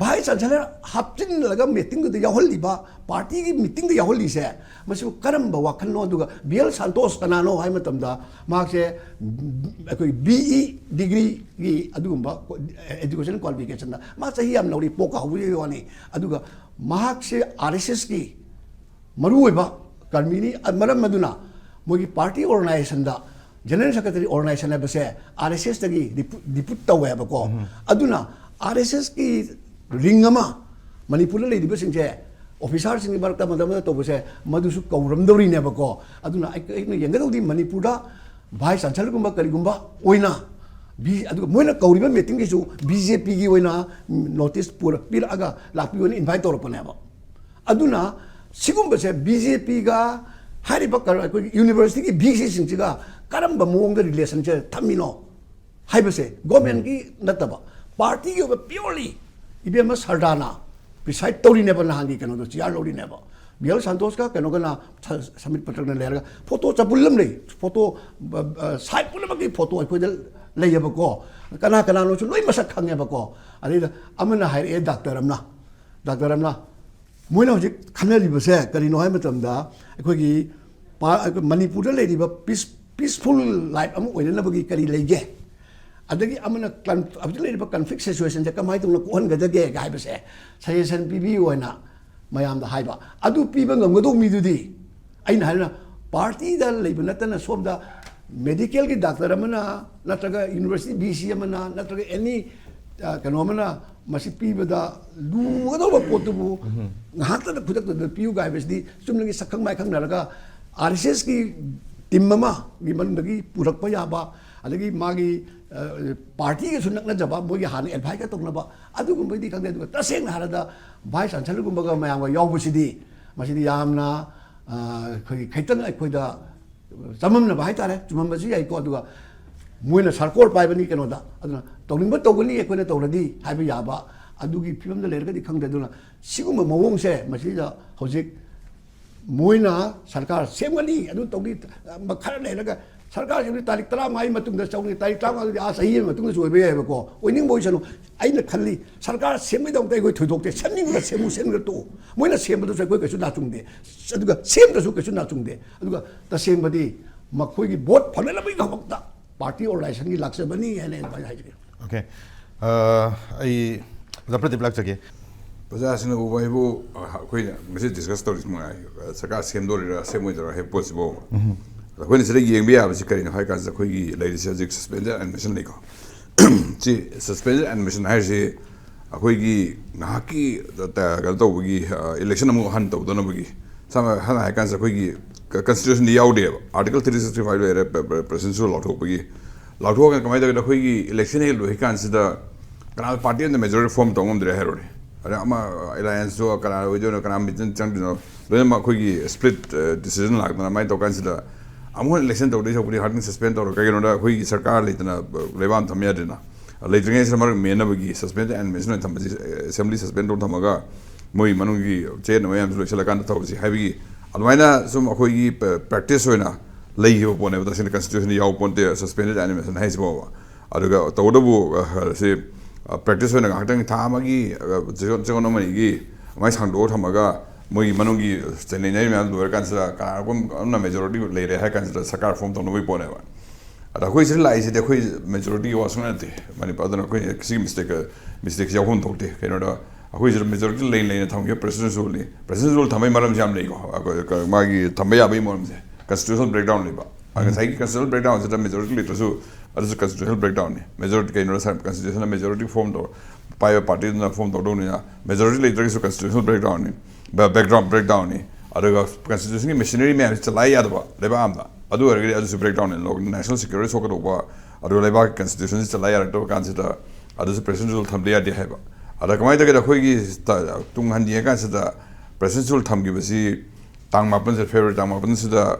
ꯚꯥꯏꯁ ꯆꯥꯟꯁꯦꯂꯔ ꯍꯥꯞꯆꯤꯜꯂꯒ ꯃꯤꯇꯤꯡꯗꯨꯗ ꯌꯥꯎꯍꯜꯂꯤꯕ, ꯄꯥꯔꯇꯤꯒꯤ ꯃꯤꯇꯤꯡꯗ ꯌꯥꯎꯍꯜꯂꯤꯁꯦ, ꯃꯁꯤꯕꯨ ꯀꯔꯝꯕ ꯋꯥꯈꯜꯅꯣ? ꯑꯗꯨꯒ ꯕꯤ ꯑꯦꯜ ꯁꯥꯟꯇꯣꯁ ꯀꯅꯥꯅꯣ ꯍꯥꯏꯕ ꯃꯇꯝꯗ, ꯃꯍꯥꯛꯁꯦ ꯑꯩꯈꯣꯏ ꯕꯤ ꯏ ꯗꯤꯒ꯭ꯔꯤꯒꯤ ꯑꯗꯨꯒꯨꯝꯕ ꯑꯦꯖꯨꯀꯦꯁꯟ ꯀ꯭ꯋꯥꯂꯤꯐꯤꯀꯦꯁꯟꯗ ꯃꯥ ꯆꯍꯤ ꯌꯥꯝ ꯅꯧꯔꯤ, ꯄꯣꯛꯀ ꯍꯧꯕꯒꯤ ꯋꯥꯅꯤ꯫ ꯑꯗꯨꯒ ꯃꯍꯥꯛꯁꯦ ꯑꯥꯔ ꯑꯦꯁ ꯑꯦꯁꯀꯤ ꯃꯔꯨꯑꯣꯏꯕ ꯀꯔꯃꯤꯅꯤ꯫ ꯑ, ꯃꯔꯝ ꯑꯗꯨꯅ ꯃꯣꯏꯒꯤ ꯄꯥꯔꯇꯤ ꯑꯣꯔꯒꯅꯥꯏꯖꯦꯁꯟꯗ, ꯖꯦꯅꯔꯦꯜ ꯁꯦꯀ꯭ꯔꯦꯇꯔꯤ ꯑꯣꯔꯒꯅꯥꯏꯖꯦꯁꯟ ꯍꯥꯏꯕꯁꯦ ꯑꯥꯔ ꯑꯦꯁ ꯑꯦꯁꯇꯒꯤ ꯗꯤꯄꯨ-, ꯗꯤꯄꯨꯠ ꯇꯧꯋꯦ ꯍꯥꯏꯕꯀꯣ꯫ ꯑꯗꯨꯅ ꯑꯥꯔ ꯑꯦꯁ ꯑꯦꯁꯀꯤ ꯔꯤꯡ ꯑꯃ ꯃꯅꯤꯄꯨꯔꯗ ꯂꯩꯔꯤꯕꯁꯤꯡꯁꯦ, ꯑꯣꯐꯤꯁꯥꯔꯁꯤꯡꯒꯤ ꯃꯔꯛꯇ ꯑꯃꯗ ꯑꯃꯗ ꯇꯧꯕꯁꯦ, ꯃꯗꯨꯁꯨ ꯀꯧꯔꯝꯗꯧꯔꯤꯅꯦꯕꯀꯣ꯫ ꯑꯗꯨꯅ ꯑꯩ-, ꯑꯩꯅ ꯌꯦꯡꯒꯗꯧꯗꯤ ꯃꯅꯤꯄꯨꯔꯗ ꯚꯥꯏꯁ ꯆꯥꯟꯁꯦꯂꯔꯒꯨꯝꯕ ꯀꯔꯤꯒꯨꯝꯕ ꯑꯣꯏꯅ ꯕꯤ-, ꯑꯗꯨꯒ ꯃꯣꯏꯅ ꯀꯧꯔꯤꯕ ꯃꯤꯇꯤꯡꯒꯤꯁꯨ ꯕꯤ ꯖꯦ ꯄꯤꯒꯤ ꯑꯣꯏꯅ ꯅꯣꯇꯤꯁ ꯄꯨꯔ-, ꯄꯤꯔꯛꯑꯒ ꯂꯥꯛꯄꯤꯌꯣꯅ ꯏꯟꯚꯥꯏꯠ ꯇꯧꯔꯛꯄꯅꯦꯕ꯫ ꯑꯗꯨꯅ ꯁꯤꯒꯨꯝꯕꯁꯦ ꯕꯤ ꯖꯦ ꯄꯤꯒ ꯍꯥꯏꯔꯤꯕ ꯀ-, ꯑꯩꯈꯣꯏꯒꯤ ꯌꯨꯅꯤꯚꯔꯁꯤꯇꯤꯒꯤ ꯚꯤ ꯁꯤꯁꯤꯡꯁꯤꯒ ꯀꯔꯝꯕ ꯃꯑꯣꯡꯗ ꯔꯤꯂꯦꯁꯟꯁꯦ ꯊꯝꯃꯤꯅꯣ ꯍꯥꯏꯕꯁꯦ, ꯒꯣꯔꯃꯦꯟꯒꯤ ꯅꯠꯇꯕ, ꯄꯥꯔꯇꯤꯒꯤ ꯑꯣꯏꯕ ꯄꯤꯌꯣꯔꯂꯤ ꯏꯕꯦꯝꯃ ꯁꯔꯗꯥꯅ ꯄ꯭ꯔꯤꯁꯥꯏꯠ ꯇꯧꯔꯤꯅꯦꯕ, ꯅꯍꯥꯟꯒꯤ ꯀꯩꯅꯣꯗꯣ ꯆꯤꯌꯥꯔ ꯂꯧꯔꯤꯅꯦꯕ꯫ ꯕꯤ ꯑꯦꯜ ꯁꯥꯟꯇꯣꯁꯀ ꯀꯩꯅꯣꯒꯅ ꯁ-, ꯁꯃꯤꯠ ꯄꯇ꯭ꯔꯛꯅ ꯂꯩꯔꯒ ꯐꯣꯇꯣ ꯆꯕꯨꯜ ꯑꯃ ꯂꯩ꯫ ꯐꯣꯇꯣ, ꯑ, ꯑ, ꯁꯥꯏꯠ ꯄꯨꯝꯅꯃꯛꯀꯤ ꯐꯣꯇꯣ ꯑꯩꯈꯣꯏꯗ ꯂꯩꯌꯦꯕꯀꯣ꯫ ꯀꯅꯥ ꯀꯅꯥꯅꯣꯁꯨ ꯂꯣꯏ ꯃꯁꯛ ꯈꯪꯉꯦꯕꯀꯣ꯫ ꯑꯗꯩꯗ ꯑꯃꯅ ꯍꯥꯏꯔꯛꯑꯦ, ꯗꯥꯛꯇꯔ ꯑꯃꯅ, ꯗꯥꯛꯇꯔ ꯑꯃꯅ, ꯃꯣꯏꯅ ꯍꯧꯖꯤꯛ ꯈꯟꯅꯔꯤꯕꯁꯦ ꯀꯔꯤꯅꯣ ꯍꯥꯏꯕ ꯃꯇꯝꯗ, ꯑꯩꯈꯣꯏꯒꯤ ꯄꯥ-, ꯑꯩꯈꯣꯏ ꯃꯅꯤꯄꯨꯔꯗ ꯂꯩꯔꯤꯕ ꯄꯤꯁ-, ꯄꯤꯁꯐꯨꯜ ꯂꯥꯏꯐ ꯑꯃ ꯑꯣꯏꯅꯅꯕꯒꯤ ꯀꯔꯤ ꯂꯩꯒꯦ? ꯑꯗꯒꯤ ꯑꯃꯅ ꯀꯟ-, ꯍꯧꯖꯤꯛ ꯂꯩꯔꯤꯕ ꯀꯟꯐ꯭ꯂꯤꯛ ꯁꯤꯆꯨꯋꯦꯁꯟꯁꯦ ꯀꯃꯥꯏꯅ ꯇꯧꯅ ꯀꯣꯛꯍꯟꯒꯗꯒꯦ ꯍꯥꯏꯕꯁꯦ ꯁꯖꯦꯁꯟ ꯄꯤꯕꯤꯌꯨ ꯍꯥꯏꯅ ꯃꯌꯥꯝꯗ ꯍꯥꯏꯕ꯫ ꯑꯗꯨ ꯄꯤꯕ ꯉꯝꯒꯗꯧꯕ ꯃꯤꯗꯨꯗꯤ, ꯑꯩꯅ ꯍꯥꯏꯔꯤꯅ, ꯄꯥꯔꯇꯤꯗ ꯂꯩꯕ ꯅꯠꯇꯅ ꯁꯣꯝꯗ ꯃꯦꯗꯤꯀꯦꯜꯒꯤ ꯗꯥꯛꯇꯔ ꯑꯃꯅ ꯅꯠꯇ꯭ꯔꯒ ꯌꯨꯅꯤꯚꯔꯁꯤꯇꯤ ꯚꯤ ꯁꯤ ꯑꯃꯅ ꯅꯠꯇ꯭ꯔꯒ ꯑꯦꯅꯤ, ꯑ, ꯀꯩꯅꯣ ꯑꯃꯅ ꯃꯁꯤ ꯄꯤꯕꯗ ꯂꯨꯒꯗꯧꯕ ꯄꯣꯠꯇꯨꯕꯨ ꯉꯥꯏꯍꯥꯛꯇꯗ ꯈꯨꯗꯛꯇꯗ ꯄꯤꯌꯨ ꯍꯥꯏꯕꯁꯤꯗꯤ ꯆꯨꯝꯅꯒꯤ ꯁꯛꯈꯪ ꯃꯥꯏꯈꯪꯅꯔꯒ ꯑꯥꯔ ꯑꯦꯁ ꯑꯦꯁꯀꯤ ꯇꯤꯝ ꯑꯃꯒꯤ ꯃꯅꯨꯡꯗꯒꯤ ꯄꯨꯔꯛꯄ ꯌꯥꯕ, ꯑꯗꯒꯤ ꯃꯥꯒꯤ, ꯑ, ꯄꯥꯔꯇꯤꯒꯁꯨ ꯅꯛꯅꯖꯕ, ꯃꯣꯏꯒꯤ ꯍꯥꯟꯅ ꯑꯦꯗꯚꯥꯏꯁꯀ ꯇꯧꯅꯕ ꯑꯗꯨꯒꯨꯝꯕꯩꯗꯤ ꯈꯪꯗꯦ꯫ ꯑꯗꯨꯒ ꯇꯁꯦꯡꯅ ꯍꯥꯏꯔꯕꯗ ꯚꯥꯏꯁ ꯆꯥꯟꯁꯦꯂꯔꯒꯨꯝꯕꯒ ꯃꯌꯥꯝꯒ ꯌꯥꯎꯕꯁꯤꯗꯤ, ꯃꯁꯤꯗꯤ ꯌꯥꯝꯅ, ꯑ, ꯑꯩꯈꯣꯏꯒꯤ ꯈꯤꯇꯪ ꯑꯩꯈꯣꯏꯗ ꯆꯃꯝꯅꯕ ꯍꯥꯏꯇꯥꯔꯦ, ꯆꯨꯝꯃꯝꯕꯁꯨ ꯌꯥꯏꯀꯣ꯫ ꯑꯗꯨꯒ ꯃꯣꯏꯅ ꯁꯔꯀꯣꯔ ꯄꯥꯏꯕꯅꯤ ꯀꯩꯅꯣꯗ, ꯑꯗꯨꯅ ꯇꯧꯅꯤꯡꯕ ꯇꯧꯒꯅꯤ, ꯑꯩꯈꯣꯏꯅ ꯇꯧꯔꯗꯤ ꯍꯥꯏꯕ ꯌꯥꯕ ꯑꯗꯨꯒꯤ ꯐꯤꯕꯝꯗ ꯂꯩꯔꯒꯗꯤ ꯈꯪꯗꯦ꯫ ꯑꯗꯨꯅ ꯁꯤꯒꯨꯝꯕ ꯃꯑꯣꯡꯁꯦ ꯃꯁꯤꯗ ꯍꯧꯖꯤꯛ ꯃꯣꯏꯅ ꯁꯔꯀꯥꯔ ꯁꯦꯝꯒꯅꯤ, ꯑꯗꯨ ꯇꯧꯅꯤ, ꯈꯔ ꯂꯩꯔꯒ ꯁꯔꯀꯥꯔ ꯁꯦꯝꯒꯅꯤ, ꯇꯥꯔꯤꯛ ꯇꯔꯥꯃꯉꯥꯒꯤ ꯃꯇꯨꯡꯗ ꯆꯧꯅꯤ, ꯇꯥꯔꯤꯛ ꯇꯔꯥꯃꯉꯥꯗꯨꯗꯤ ꯑꯥ ꯆꯍꯤ ꯑꯃꯒꯤ ꯃꯇꯨꯡꯗꯁꯨ ꯑꯣꯏꯕ ꯌꯥꯏꯑꯕꯀꯣ꯫ ꯑꯣꯏꯅꯤꯡꯕ ꯑꯣꯏꯁꯅꯨ, ꯑꯩꯅ ꯈꯜꯂꯤ ꯁꯔꯀꯥꯔ ꯁꯦꯝꯕꯩꯗꯃꯛꯇ ꯑꯩꯈꯣꯏ ꯊꯣꯏꯗꯣꯛꯇꯦ, ꯁꯦꯝꯅꯤꯡꯉꯒ ꯁꯦꯝꯃꯨ, ꯁꯦꯝꯅꯤꯡꯉꯒ ꯇꯣꯛꯎ꯫ ꯃꯣꯏꯅ ꯁꯦꯝꯕꯗꯁꯨ ꯑꯩꯈꯣꯏ ꯀꯩꯁꯨ ꯅꯥꯆꯨꯡꯗꯦ, ꯑꯗꯨꯒ ꯁꯦꯝꯗ꯭ꯔꯁꯨ ꯀꯩꯁꯨ ꯅꯥꯆꯨꯡꯗꯦ꯫ ꯑꯗꯨꯒ ꯇꯁꯦꯡꯕꯗꯤ ꯃꯈꯣꯏꯒꯤ ꯚꯣꯠ ꯐꯪꯅꯅꯕꯒꯤꯗꯃꯛꯇ ꯄꯥꯔꯇꯤ ꯑꯣꯔꯒꯅꯥꯏꯖꯦꯁꯟꯒꯤ ꯂꯥꯛꯆꯕꯅꯤ ꯍꯥꯏꯅ ꯑꯩ ꯑꯗꯨꯃꯥꯏꯅ ꯍꯥꯏꯖꯒꯦ꯫ ꯑꯣꯀꯦ꯫ ꯑ, ꯑꯩ ꯑꯣꯖꯥ ꯄ꯭ꯔꯗꯤꯞ ꯂꯥꯛꯆꯒꯦ꯫ ꯄ꯭ꯔꯖꯥꯁꯤꯡꯅ ꯎꯕ ꯍꯥꯏꯕꯨ, ꯑ, ꯑꯩꯈꯣꯏꯅ ꯉꯁꯤ ꯗꯤꯁꯀꯁ ꯇꯧꯔꯤꯁꯤ ꯃꯉꯥꯏ, ꯑ, ꯁꯔꯀꯥꯔ ꯁꯦꯝꯗꯣꯔꯤꯔꯥ ꯁꯦꯝꯃꯣꯏꯗꯣꯏꯔꯥ ꯍꯥꯏꯕ ꯄꯣꯠꯁꯤꯕꯨ꯫ ꯑꯩꯈꯣꯏꯅ ꯁꯤꯗ ꯌꯦꯡꯕ ꯌꯥꯕꯁꯤ ꯀꯔꯤꯅꯣ ꯍꯥꯏ ꯀꯥꯟꯁꯤꯗ, ꯑꯩꯈꯣꯏꯒꯤ ꯂꯩꯔꯤꯁꯦ ꯍꯧꯖꯤꯛ ꯁꯁꯄꯦꯟꯁꯟ ꯑꯦꯟ ꯑꯦꯅꯤꯃꯦꯁꯟ ꯂꯩꯀꯣ꯫ ꯁꯤ ꯁꯁꯄꯦꯟꯁꯟ ꯑꯦꯟ ꯑꯦꯅꯤꯃꯦꯁꯟ ꯍꯥꯏꯔꯤꯁꯤ ꯑꯩꯈꯣꯏꯒꯤ ꯉꯥꯏꯍꯥꯛꯀꯤ, ꯇ-, ꯇ-, ꯀꯩꯅꯣ ꯇꯧꯕꯒꯤ, ꯑ, ꯏꯂꯦꯛꯁꯟ ꯑꯃꯨꯛ ꯍꯟꯅ ꯇꯧꯗꯅꯕꯒꯤ, ꯁꯝꯅ ꯍꯥꯏ-, ꯍꯥꯏꯅ ꯍꯥꯏ ꯀꯥꯟꯁꯤꯗ ꯑꯩꯈꯣꯏꯒꯤ ꯀ-, ꯀꯟꯁꯇꯤꯇ꯭ꯌꯨꯁꯟꯗꯤ ꯌꯥꯎꯗꯦꯕ, ꯑꯥꯔꯇꯤꯀꯜ ꯊ꯭ꯔꯤ ꯁꯤꯛꯁꯇꯤ ꯐꯥꯏꯚ ꯂꯩꯔꯦ, ꯄ꯭ꯔ-, ꯄ꯭ꯔ-, ꯄ꯭ꯔꯁꯤꯗꯦꯟꯁꯤꯌꯦꯜ ꯂꯥꯎꯊꯣꯛꯄꯒꯤ꯫ ꯂꯥꯎꯊꯣꯛꯑꯒ ꯀꯃꯥꯏꯅ ꯇꯧꯒꯦꯗ, ꯑꯩꯈꯣꯏꯒꯤ ꯏꯂꯦꯛꯁꯟ ꯍꯦꯛ ꯂꯣꯏ ꯀꯥꯟꯁꯤꯗ ꯀꯅꯥ ꯄꯥꯔꯇꯤ ꯑꯃꯗ ꯃꯦꯖꯣꯔꯤꯇꯤ ꯐꯣꯔꯝ ꯇꯧ ꯉꯝꯗ꯭ꯔꯦ ꯍꯥꯏꯔꯣꯅꯦ꯫ ꯑꯗ ꯑꯃ ꯑꯦꯂꯥꯏꯌꯦꯟꯁꯇꯣ ꯀꯅꯥ ꯑꯣꯏꯗꯣꯏꯅꯣ, ꯀꯅꯥ ꯃꯤꯆꯪ ꯆꯪꯗꯣꯏꯅꯣ, ꯂꯣꯏꯅꯃꯛ ꯑꯩꯈꯣꯏꯒꯤ ꯁ꯭ꯄ꯭ꯂꯤꯠ, ꯑ, ꯗꯤꯁꯤꯖꯟ ꯂꯥꯛꯇꯅ ꯑꯗꯨꯃꯥꯏꯅ ꯇꯧ ꯀꯥꯟꯁꯤꯗ ꯑꯃꯨꯛ ꯍꯟꯅ ꯏꯂꯦꯛꯁꯟ ꯇꯧꯗꯣꯏ ꯁꯔꯨꯛꯄꯨꯗꯤ ꯍꯥꯔꯗꯤꯡ ꯁꯁꯄꯦꯟ ꯇꯧꯔꯒ, ꯀꯩꯒꯤꯅꯣꯗ ꯑꯩꯈꯣꯏꯒꯤ ꯁꯔꯀꯥꯔ ꯂꯩꯇꯅ, ꯑ, ꯂꯩꯕꯥꯛ ꯑꯃ ꯊꯝ ꯌꯥꯗꯦꯅ꯫ ꯂꯩꯇ꯭ꯔꯤꯉꯩꯁꯤꯗ ꯃꯔꯛ ꯃꯦꯟꯅꯕꯒꯤ suspended animation ꯑꯣꯏꯅ ꯊꯝꯕꯁꯤ, assembly suspend ꯇꯧꯔ ꯊꯝꯃꯒ ꯃꯣꯏ ꯃꯅꯨꯡꯒꯤ ꯆꯌꯦꯠꯅꯕ ꯃꯌꯥꯝꯁꯨ ꯂꯣꯏꯁꯤꯜꯂꯀꯥꯟꯗ ꯇꯧꯁꯤ ꯍꯥꯏꯕꯒꯤ ꯑꯗꯨꯃꯥꯏꯅ ꯁꯨꯝ ꯑꯩꯈꯣꯏꯒꯤ practice ꯑꯣꯏꯅ ꯂꯩꯈꯤꯕ ꯄꯣꯠꯅꯦꯕ꯫ ꯇꯁꯦꯡꯅ constitution ꯌꯥꯎꯕ ꯄꯣꯠ ꯅꯠꯇꯦ suspended animation ꯍꯥꯏꯁꯤꯐꯥꯎꯕ꯫ ꯑꯗꯨꯒ ꯇꯧꯕꯇꯕꯨ, ꯑ, ꯁꯤ, ꯑ, practice ꯑꯣꯏꯅ ꯉꯥꯏꯍꯥꯛꯇꯪ ꯊꯥ ꯑꯃꯒꯤ, ꯑ, ꯆꯌꯣꯜ, ꯆꯌꯣꯜ ꯑꯃ ꯑꯅꯤꯒꯤ ꯑꯗꯨꯃꯥꯏꯅ ꯁꯥꯡꯗꯣꯛꯑ ꯊꯝꯃꯒ ꯃꯣꯏꯒꯤ ꯃꯅꯨꯡꯒꯤ ꯆꯩꯅꯩꯅꯔꯤ ꯃꯌꯥꯝ ꯂꯣꯏꯔꯀꯥꯟꯁꯤꯗ ꯀꯅꯥꯒꯨꯝꯕ ꯑꯃꯅ majority ꯂꯩꯔꯦ ꯍꯥꯏ ꯀꯥꯟꯁꯤꯗ ꯁꯔꯀꯥꯔ form ꯇꯧꯅꯕꯒꯤ ꯄꯣꯠꯅꯦꯕ꯫ ꯑꯗ ꯑꯩꯈꯣꯏ ꯁꯤꯗ ꯂꯥꯛꯏꯁꯤꯗꯤ ꯑꯩꯈꯣꯏ majorityꯒꯤ ꯋꯥ ꯁꯨꯡꯅꯠ ꯅꯠꯇꯦ ꯃꯅꯤꯄꯨꯔ꯫ ꯑꯗꯨꯅ ꯑꯩꯈꯣꯏ ꯁꯤꯒꯤ mistake, mistakeꯁꯤ ꯌꯥꯎꯐꯝ ꯊꯣꯛꯇꯦ꯫ ꯀꯩꯅꯣꯗ ꯑꯩꯈꯣꯏ ꯁꯤꯗ majority ꯂꯩ ꯂꯩꯅ ꯊꯝꯈꯤꯕ president's ruleꯅꯤ꯫ President's rule ꯊꯝꯕꯒꯤ ꯃꯔꯝꯁꯤ ꯌꯥꯝ ꯂꯩꯀꯣ꯫ ꯑꯩꯈꯣꯏ, ꯀ-, ꯃꯥꯒꯤ ꯊꯝꯕ ꯌꯥꯕꯒꯤ ꯃꯔꯝꯁꯦ constitutional breakdown ꯂꯩꯕ꯫ ꯑ, ꯉꯁꯥꯏꯒꯤ constitutional breakdownꯁꯤꯗ majority ꯂꯩꯇ꯭ꯔꯁꯨ ꯑꯗꯨꯁꯨ constitutional breakdownꯅꯤ꯫ Majority ꯀꯩꯅꯣꯗ constitutionꯅ majority form ꯇꯧ, ꯄꯥꯏꯕ partyꯗꯨꯅ form ꯇꯧꯗꯧꯅꯤꯅ majority ꯂꯩꯇ꯭ꯔꯒꯁꯨ constitutional breakdownꯅꯤ꯫ Ba-, background breakdownꯅꯤ꯫ ꯑꯗꯨꯒ constitutionꯒꯤ machinery ꯃꯌꯥꯝꯁꯤ ꯆꯂꯥꯏ ꯌꯥꯗꯕ ꯂꯩꯕꯥꯛ ꯑꯃꯗ, ꯑꯗꯨ ꯑꯣꯏꯔꯒꯗꯤ ꯑꯗꯨꯁꯨ breakdownꯅꯤ꯫ Lo-, national security ꯁꯣꯛꯀꯗꯧꯕ, ꯑꯗꯨꯒ ꯂꯩꯕꯥꯛꯀꯤ constitutionꯁꯤ ꯆꯂꯥꯏ ꯌꯥꯔꯛꯇꯕ ꯀꯥꯟꯁꯤꯗ ꯑꯗꯨꯁꯨ president's rule ꯊꯝꯗ ꯌꯥꯗꯦ ꯍꯥꯏꯕ꯫ ꯑꯗ ꯀꯃꯥꯏꯅ ꯇꯧꯒꯦꯗ, ꯑꯩꯈꯣꯏꯒꯤ ꯇ-, ꯇꯨꯡ ꯍꯟ ꯌꯦꯡꯉꯀꯥꯟꯁꯤꯗ president's rule ꯊꯝꯈꯤꯕꯁꯤ ꯇꯥꯡ ꯃꯥꯄꯟꯁꯤꯗ, February ꯇꯥꯡ ꯃꯥꯄꯟꯁꯤꯗ,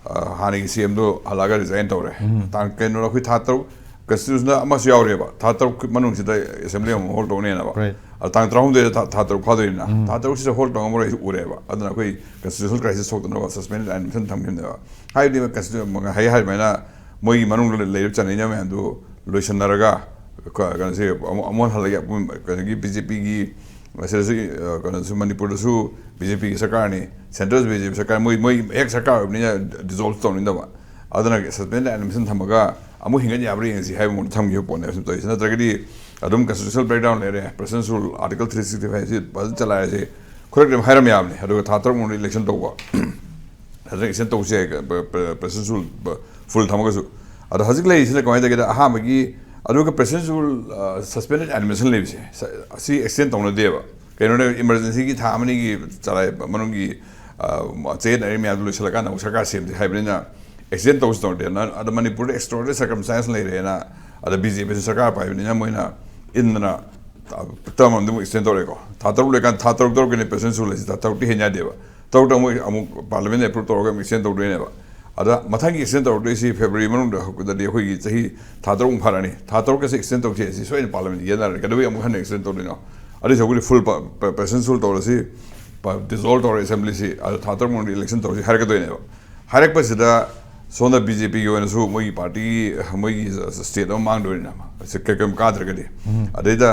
ꯑ, ꯍꯥꯟꯅꯒꯤ CMꯗꯣ ꯍꯜꯂꯛꯑꯒ resign ꯇꯧꯔꯦ꯫ ꯇꯥꯡ, ꯀꯩꯅꯣ, ꯑꯩꯈꯣꯏ ꯊꯥ ꯇꯔꯨꯛ constitutionꯗ ꯑꯃꯁꯨ ꯌꯥꯎꯔꯤꯑꯕ, ꯊꯥ ꯇꯔꯨꯛ ꯃꯅꯨꯡꯁꯤꯗ assembly ꯑꯃꯨꯛ hold ꯇꯧꯅꯦꯅꯕ꯫ Right. ꯑꯗ ꯇꯥꯡ ꯇꯔꯥꯍꯨꯝꯗꯣꯏꯗ ꯊꯥ, ꯊꯥ ꯇꯔꯨꯛ ꯐꯥꯗꯣꯏꯅꯤꯅ, ꯊꯥ ꯇꯔꯨꯛꯁꯤꯗ hold ꯇꯧꯉꯝꯃꯔꯣꯏ ꯍꯥꯏꯁꯤ ꯎꯔꯦꯕ꯫ ꯑꯗꯨꯅ ꯑꯩꯈꯣꯏ constitutional crisis ꯊꯣꯛꯇꯅꯕ suspended animation ꯊꯝꯈꯤꯕꯅꯦꯕ꯫ ꯍꯥꯏꯕꯗꯤ constitu-, ꯍꯥꯏ ꯍꯥꯏꯔꯃꯥꯏꯅ ꯃꯣꯏꯒꯤ ꯃꯅꯨꯡꯗ ꯂꯩꯔꯤꯕ ꯆꯅꯩꯅ ꯃꯌꯥꯝꯗꯨ ꯂꯣꯏꯁꯤꯟꯅꯔꯒ ꯀ-, ꯀꯩꯅꯣꯁꯦ ꯑꯃꯨꯛ, ꯑꯃꯨꯛ ꯍꯜꯂꯒ ꯑꯄꯨꯟ-, ꯀꯩꯅꯣꯒꯤ BJPꯒꯤ ꯁꯤꯗꯁꯨ, ꯑ, ꯀꯩꯅꯣꯁꯨ ꯃꯅꯤꯄꯨꯔꯗꯁꯨ BJPꯒꯤ ꯁꯔꯀꯥꯔꯅꯤ, centralꯁꯨ BJP ꯁꯔꯀꯥꯔ, ꯃꯣꯏ, ꯃꯣꯏ ꯍꯦꯛ ꯁꯔꯀꯥꯔ ꯑꯣꯏꯕꯅꯤꯅ dissolve ꯇꯧꯅꯤꯡꯗꯕ꯫ ꯑꯗꯨꯅ suspended animation ꯊꯝꯃꯒ ꯑꯃꯨꯛ ꯍꯤꯡꯒꯠ ꯌꯥꯕ꯭ꯔꯥ ꯌꯦꯡꯁꯤ ꯍꯥꯏꯕ ꯃꯑꯣꯡꯗ ꯊꯝꯈꯤꯕ ꯄꯣꯠꯅꯦꯕ ꯁꯨꯝ ꯇꯧꯔꯤꯁꯦ꯫ ꯅꯠꯇ꯭ꯔꯒꯗꯤ ꯑꯗꯨꯝ constitutional breakdown ꯂꯩꯔꯦ, president's rule article three sixty five ꯁꯤ ꯐꯖꯅ ꯆꯂꯥꯏꯔꯁꯦ꯫ ꯈꯨꯗꯛꯇ ꯑꯗꯨꯝ ꯍꯥꯏꯔꯝ ꯌꯥꯕꯅꯦ꯫ ꯑꯗꯨꯒ ꯊꯥ ꯇꯔꯨꯛ ꯃꯅꯨꯡꯗ election ꯇꯧꯕ꯫ ꯑꯗꯨꯅ extend ꯇꯧꯁꯦ ꯍꯥꯏ, ꯄ-, ꯄ-, president's rule ꯕ-, full ꯊꯝꯃꯒꯁꯨ꯫ ꯑꯗꯣ ꯍꯧꯖꯤꯛ ꯂꯩꯔꯤꯁꯤꯅ ꯀꯃꯥꯏꯅ ꯇꯧꯒꯦꯗ, ꯑꯍꯥꯟꯕꯒꯤ, ꯑꯗꯨꯒ president's rule, ꯑ, suspended animation ꯂꯩꯕꯁꯦ, ꯁ-, ꯑꯁꯤ extend ꯇꯧꯅꯗꯦꯕ꯫ ꯀꯩꯅꯣꯅꯦ, emergencyꯒꯤ ꯊꯥ ꯑꯃꯅꯤꯒꯤ ꯆꯂꯥꯏ ꯃꯅꯨꯡꯒꯤ, ꯑ, ꯆꯌꯦꯠꯅꯔꯤꯕ ꯃꯌꯥꯝꯗꯨ ꯂꯣꯏꯁꯤꯜꯂꯀꯥꯟꯗ ꯑꯃꯨꯛ ꯁꯔꯀꯥꯔ ꯁꯦꯝꯁꯦ ꯍꯥꯏꯕꯅꯤꯅ extend ꯇꯧꯁꯤ ꯇꯧꯗꯦ꯫ ꯅ-, ꯑꯗ ꯃꯅꯤꯄꯨꯔꯗ extraordinary circumstance ꯂꯩꯔꯦꯅ, ꯑꯗ BJPꯁꯨ ꯁꯔꯀꯥꯔ ꯄꯥꯏꯕꯅꯤꯅ ꯃꯣꯏꯅ ꯏꯟꯗꯅ term ꯑꯃꯗꯤ ꯑꯃꯨꯛ extend ꯇꯧꯔꯦꯀꯣ꯫ ꯊꯥ ꯇꯔꯨꯛ ꯂꯩꯀꯥꯟ-, ꯊꯥ ꯇꯔꯨꯛ ꯇꯔꯨꯛꯀꯤꯅꯦ president's rule ꯂꯩꯁꯦ, ꯊꯥ ꯇꯔꯨꯛꯇꯤ ꯍꯦꯟ ꯌꯥꯗꯦꯕ꯫ ꯇꯔꯨꯛꯇ ꯑꯃꯨꯛ, ꯑꯃꯨꯛ parliament approve ꯇꯧꯔꯒ ꯑꯃꯨꯛ extend ꯇꯧꯗꯣꯏꯅꯦꯕ꯫ ꯑꯗ ꯃꯊꯪꯒꯤ ꯑꯦꯛꯁꯇꯦꯟ ꯇꯧꯔꯛꯇꯣꯏꯁꯤ ꯐꯦꯕ꯭ꯔꯨꯋꯥꯔꯤ ꯃꯅꯨꯡꯗ ꯍꯧꯔꯛꯄꯗꯗꯤ ꯑꯩꯈꯣꯏꯒꯤ ꯆꯍꯤ ꯊꯥ ꯇꯔꯨꯛꯃꯨꯛ ꯐꯥꯔꯛꯑꯅꯤ꯫ ꯊꯥ ꯇꯔꯨꯛꯀꯁꯦ ꯑꯦꯛꯁꯇꯦꯟ ꯇꯧꯁꯦ ꯁꯤ ꯁꯣꯏꯗꯅ ꯄꯥꯔꯂꯤꯌꯥꯃꯦꯟ ꯌꯦꯠꯅꯔꯅꯤ꯫ ꯀꯩꯗꯧꯕꯩ ꯑꯃꯨꯛ ꯍꯟꯅ ꯑꯦꯛꯁꯇꯦꯟ ꯇꯧꯗꯣꯏꯅꯣ? ꯑꯗꯨꯏ ꯁꯔꯨꯛꯄꯨꯗꯤ ꯐꯨꯜ ꯄ-, ꯄ-, ꯄꯦꯁꯟ ꯁꯨꯜ ꯇꯧꯔꯁꯤ, ꯄ-, ꯗꯤꯖꯣꯜꯕ ꯇꯧꯔ ꯑꯦꯁꯦꯝꯕ꯭ꯂꯤꯁꯤ, ꯑꯗꯨ ꯊꯥ ꯇꯔꯨꯛ ꯃꯅꯨꯡꯗ ꯏꯂꯦꯛꯁꯟ ꯇꯧꯔꯁꯤ ꯍꯥꯏꯔꯛꯀꯗꯣꯏꯅꯦꯕ꯫ ꯍꯥꯏꯔꯛꯄꯁꯤꯗ ꯁꯣꯝꯗ ꯕꯤ ꯖꯦ ꯄꯤꯒꯤ ꯑꯣꯏꯅꯁꯨ ꯃꯣꯏꯒꯤ ꯄꯥꯔꯇꯤꯒꯤ, ꯃꯣꯏꯒꯤ ꯁ꯭ꯇꯦꯠ ꯑꯃ ꯃꯥꯡꯗꯣꯏꯅꯤꯅ ꯁꯤ ꯀꯩ-, ꯀꯩꯒꯨꯝꯕ ꯀꯥꯗ꯭ꯔꯒꯗꯤ꯫ ꯑꯗꯩꯗ,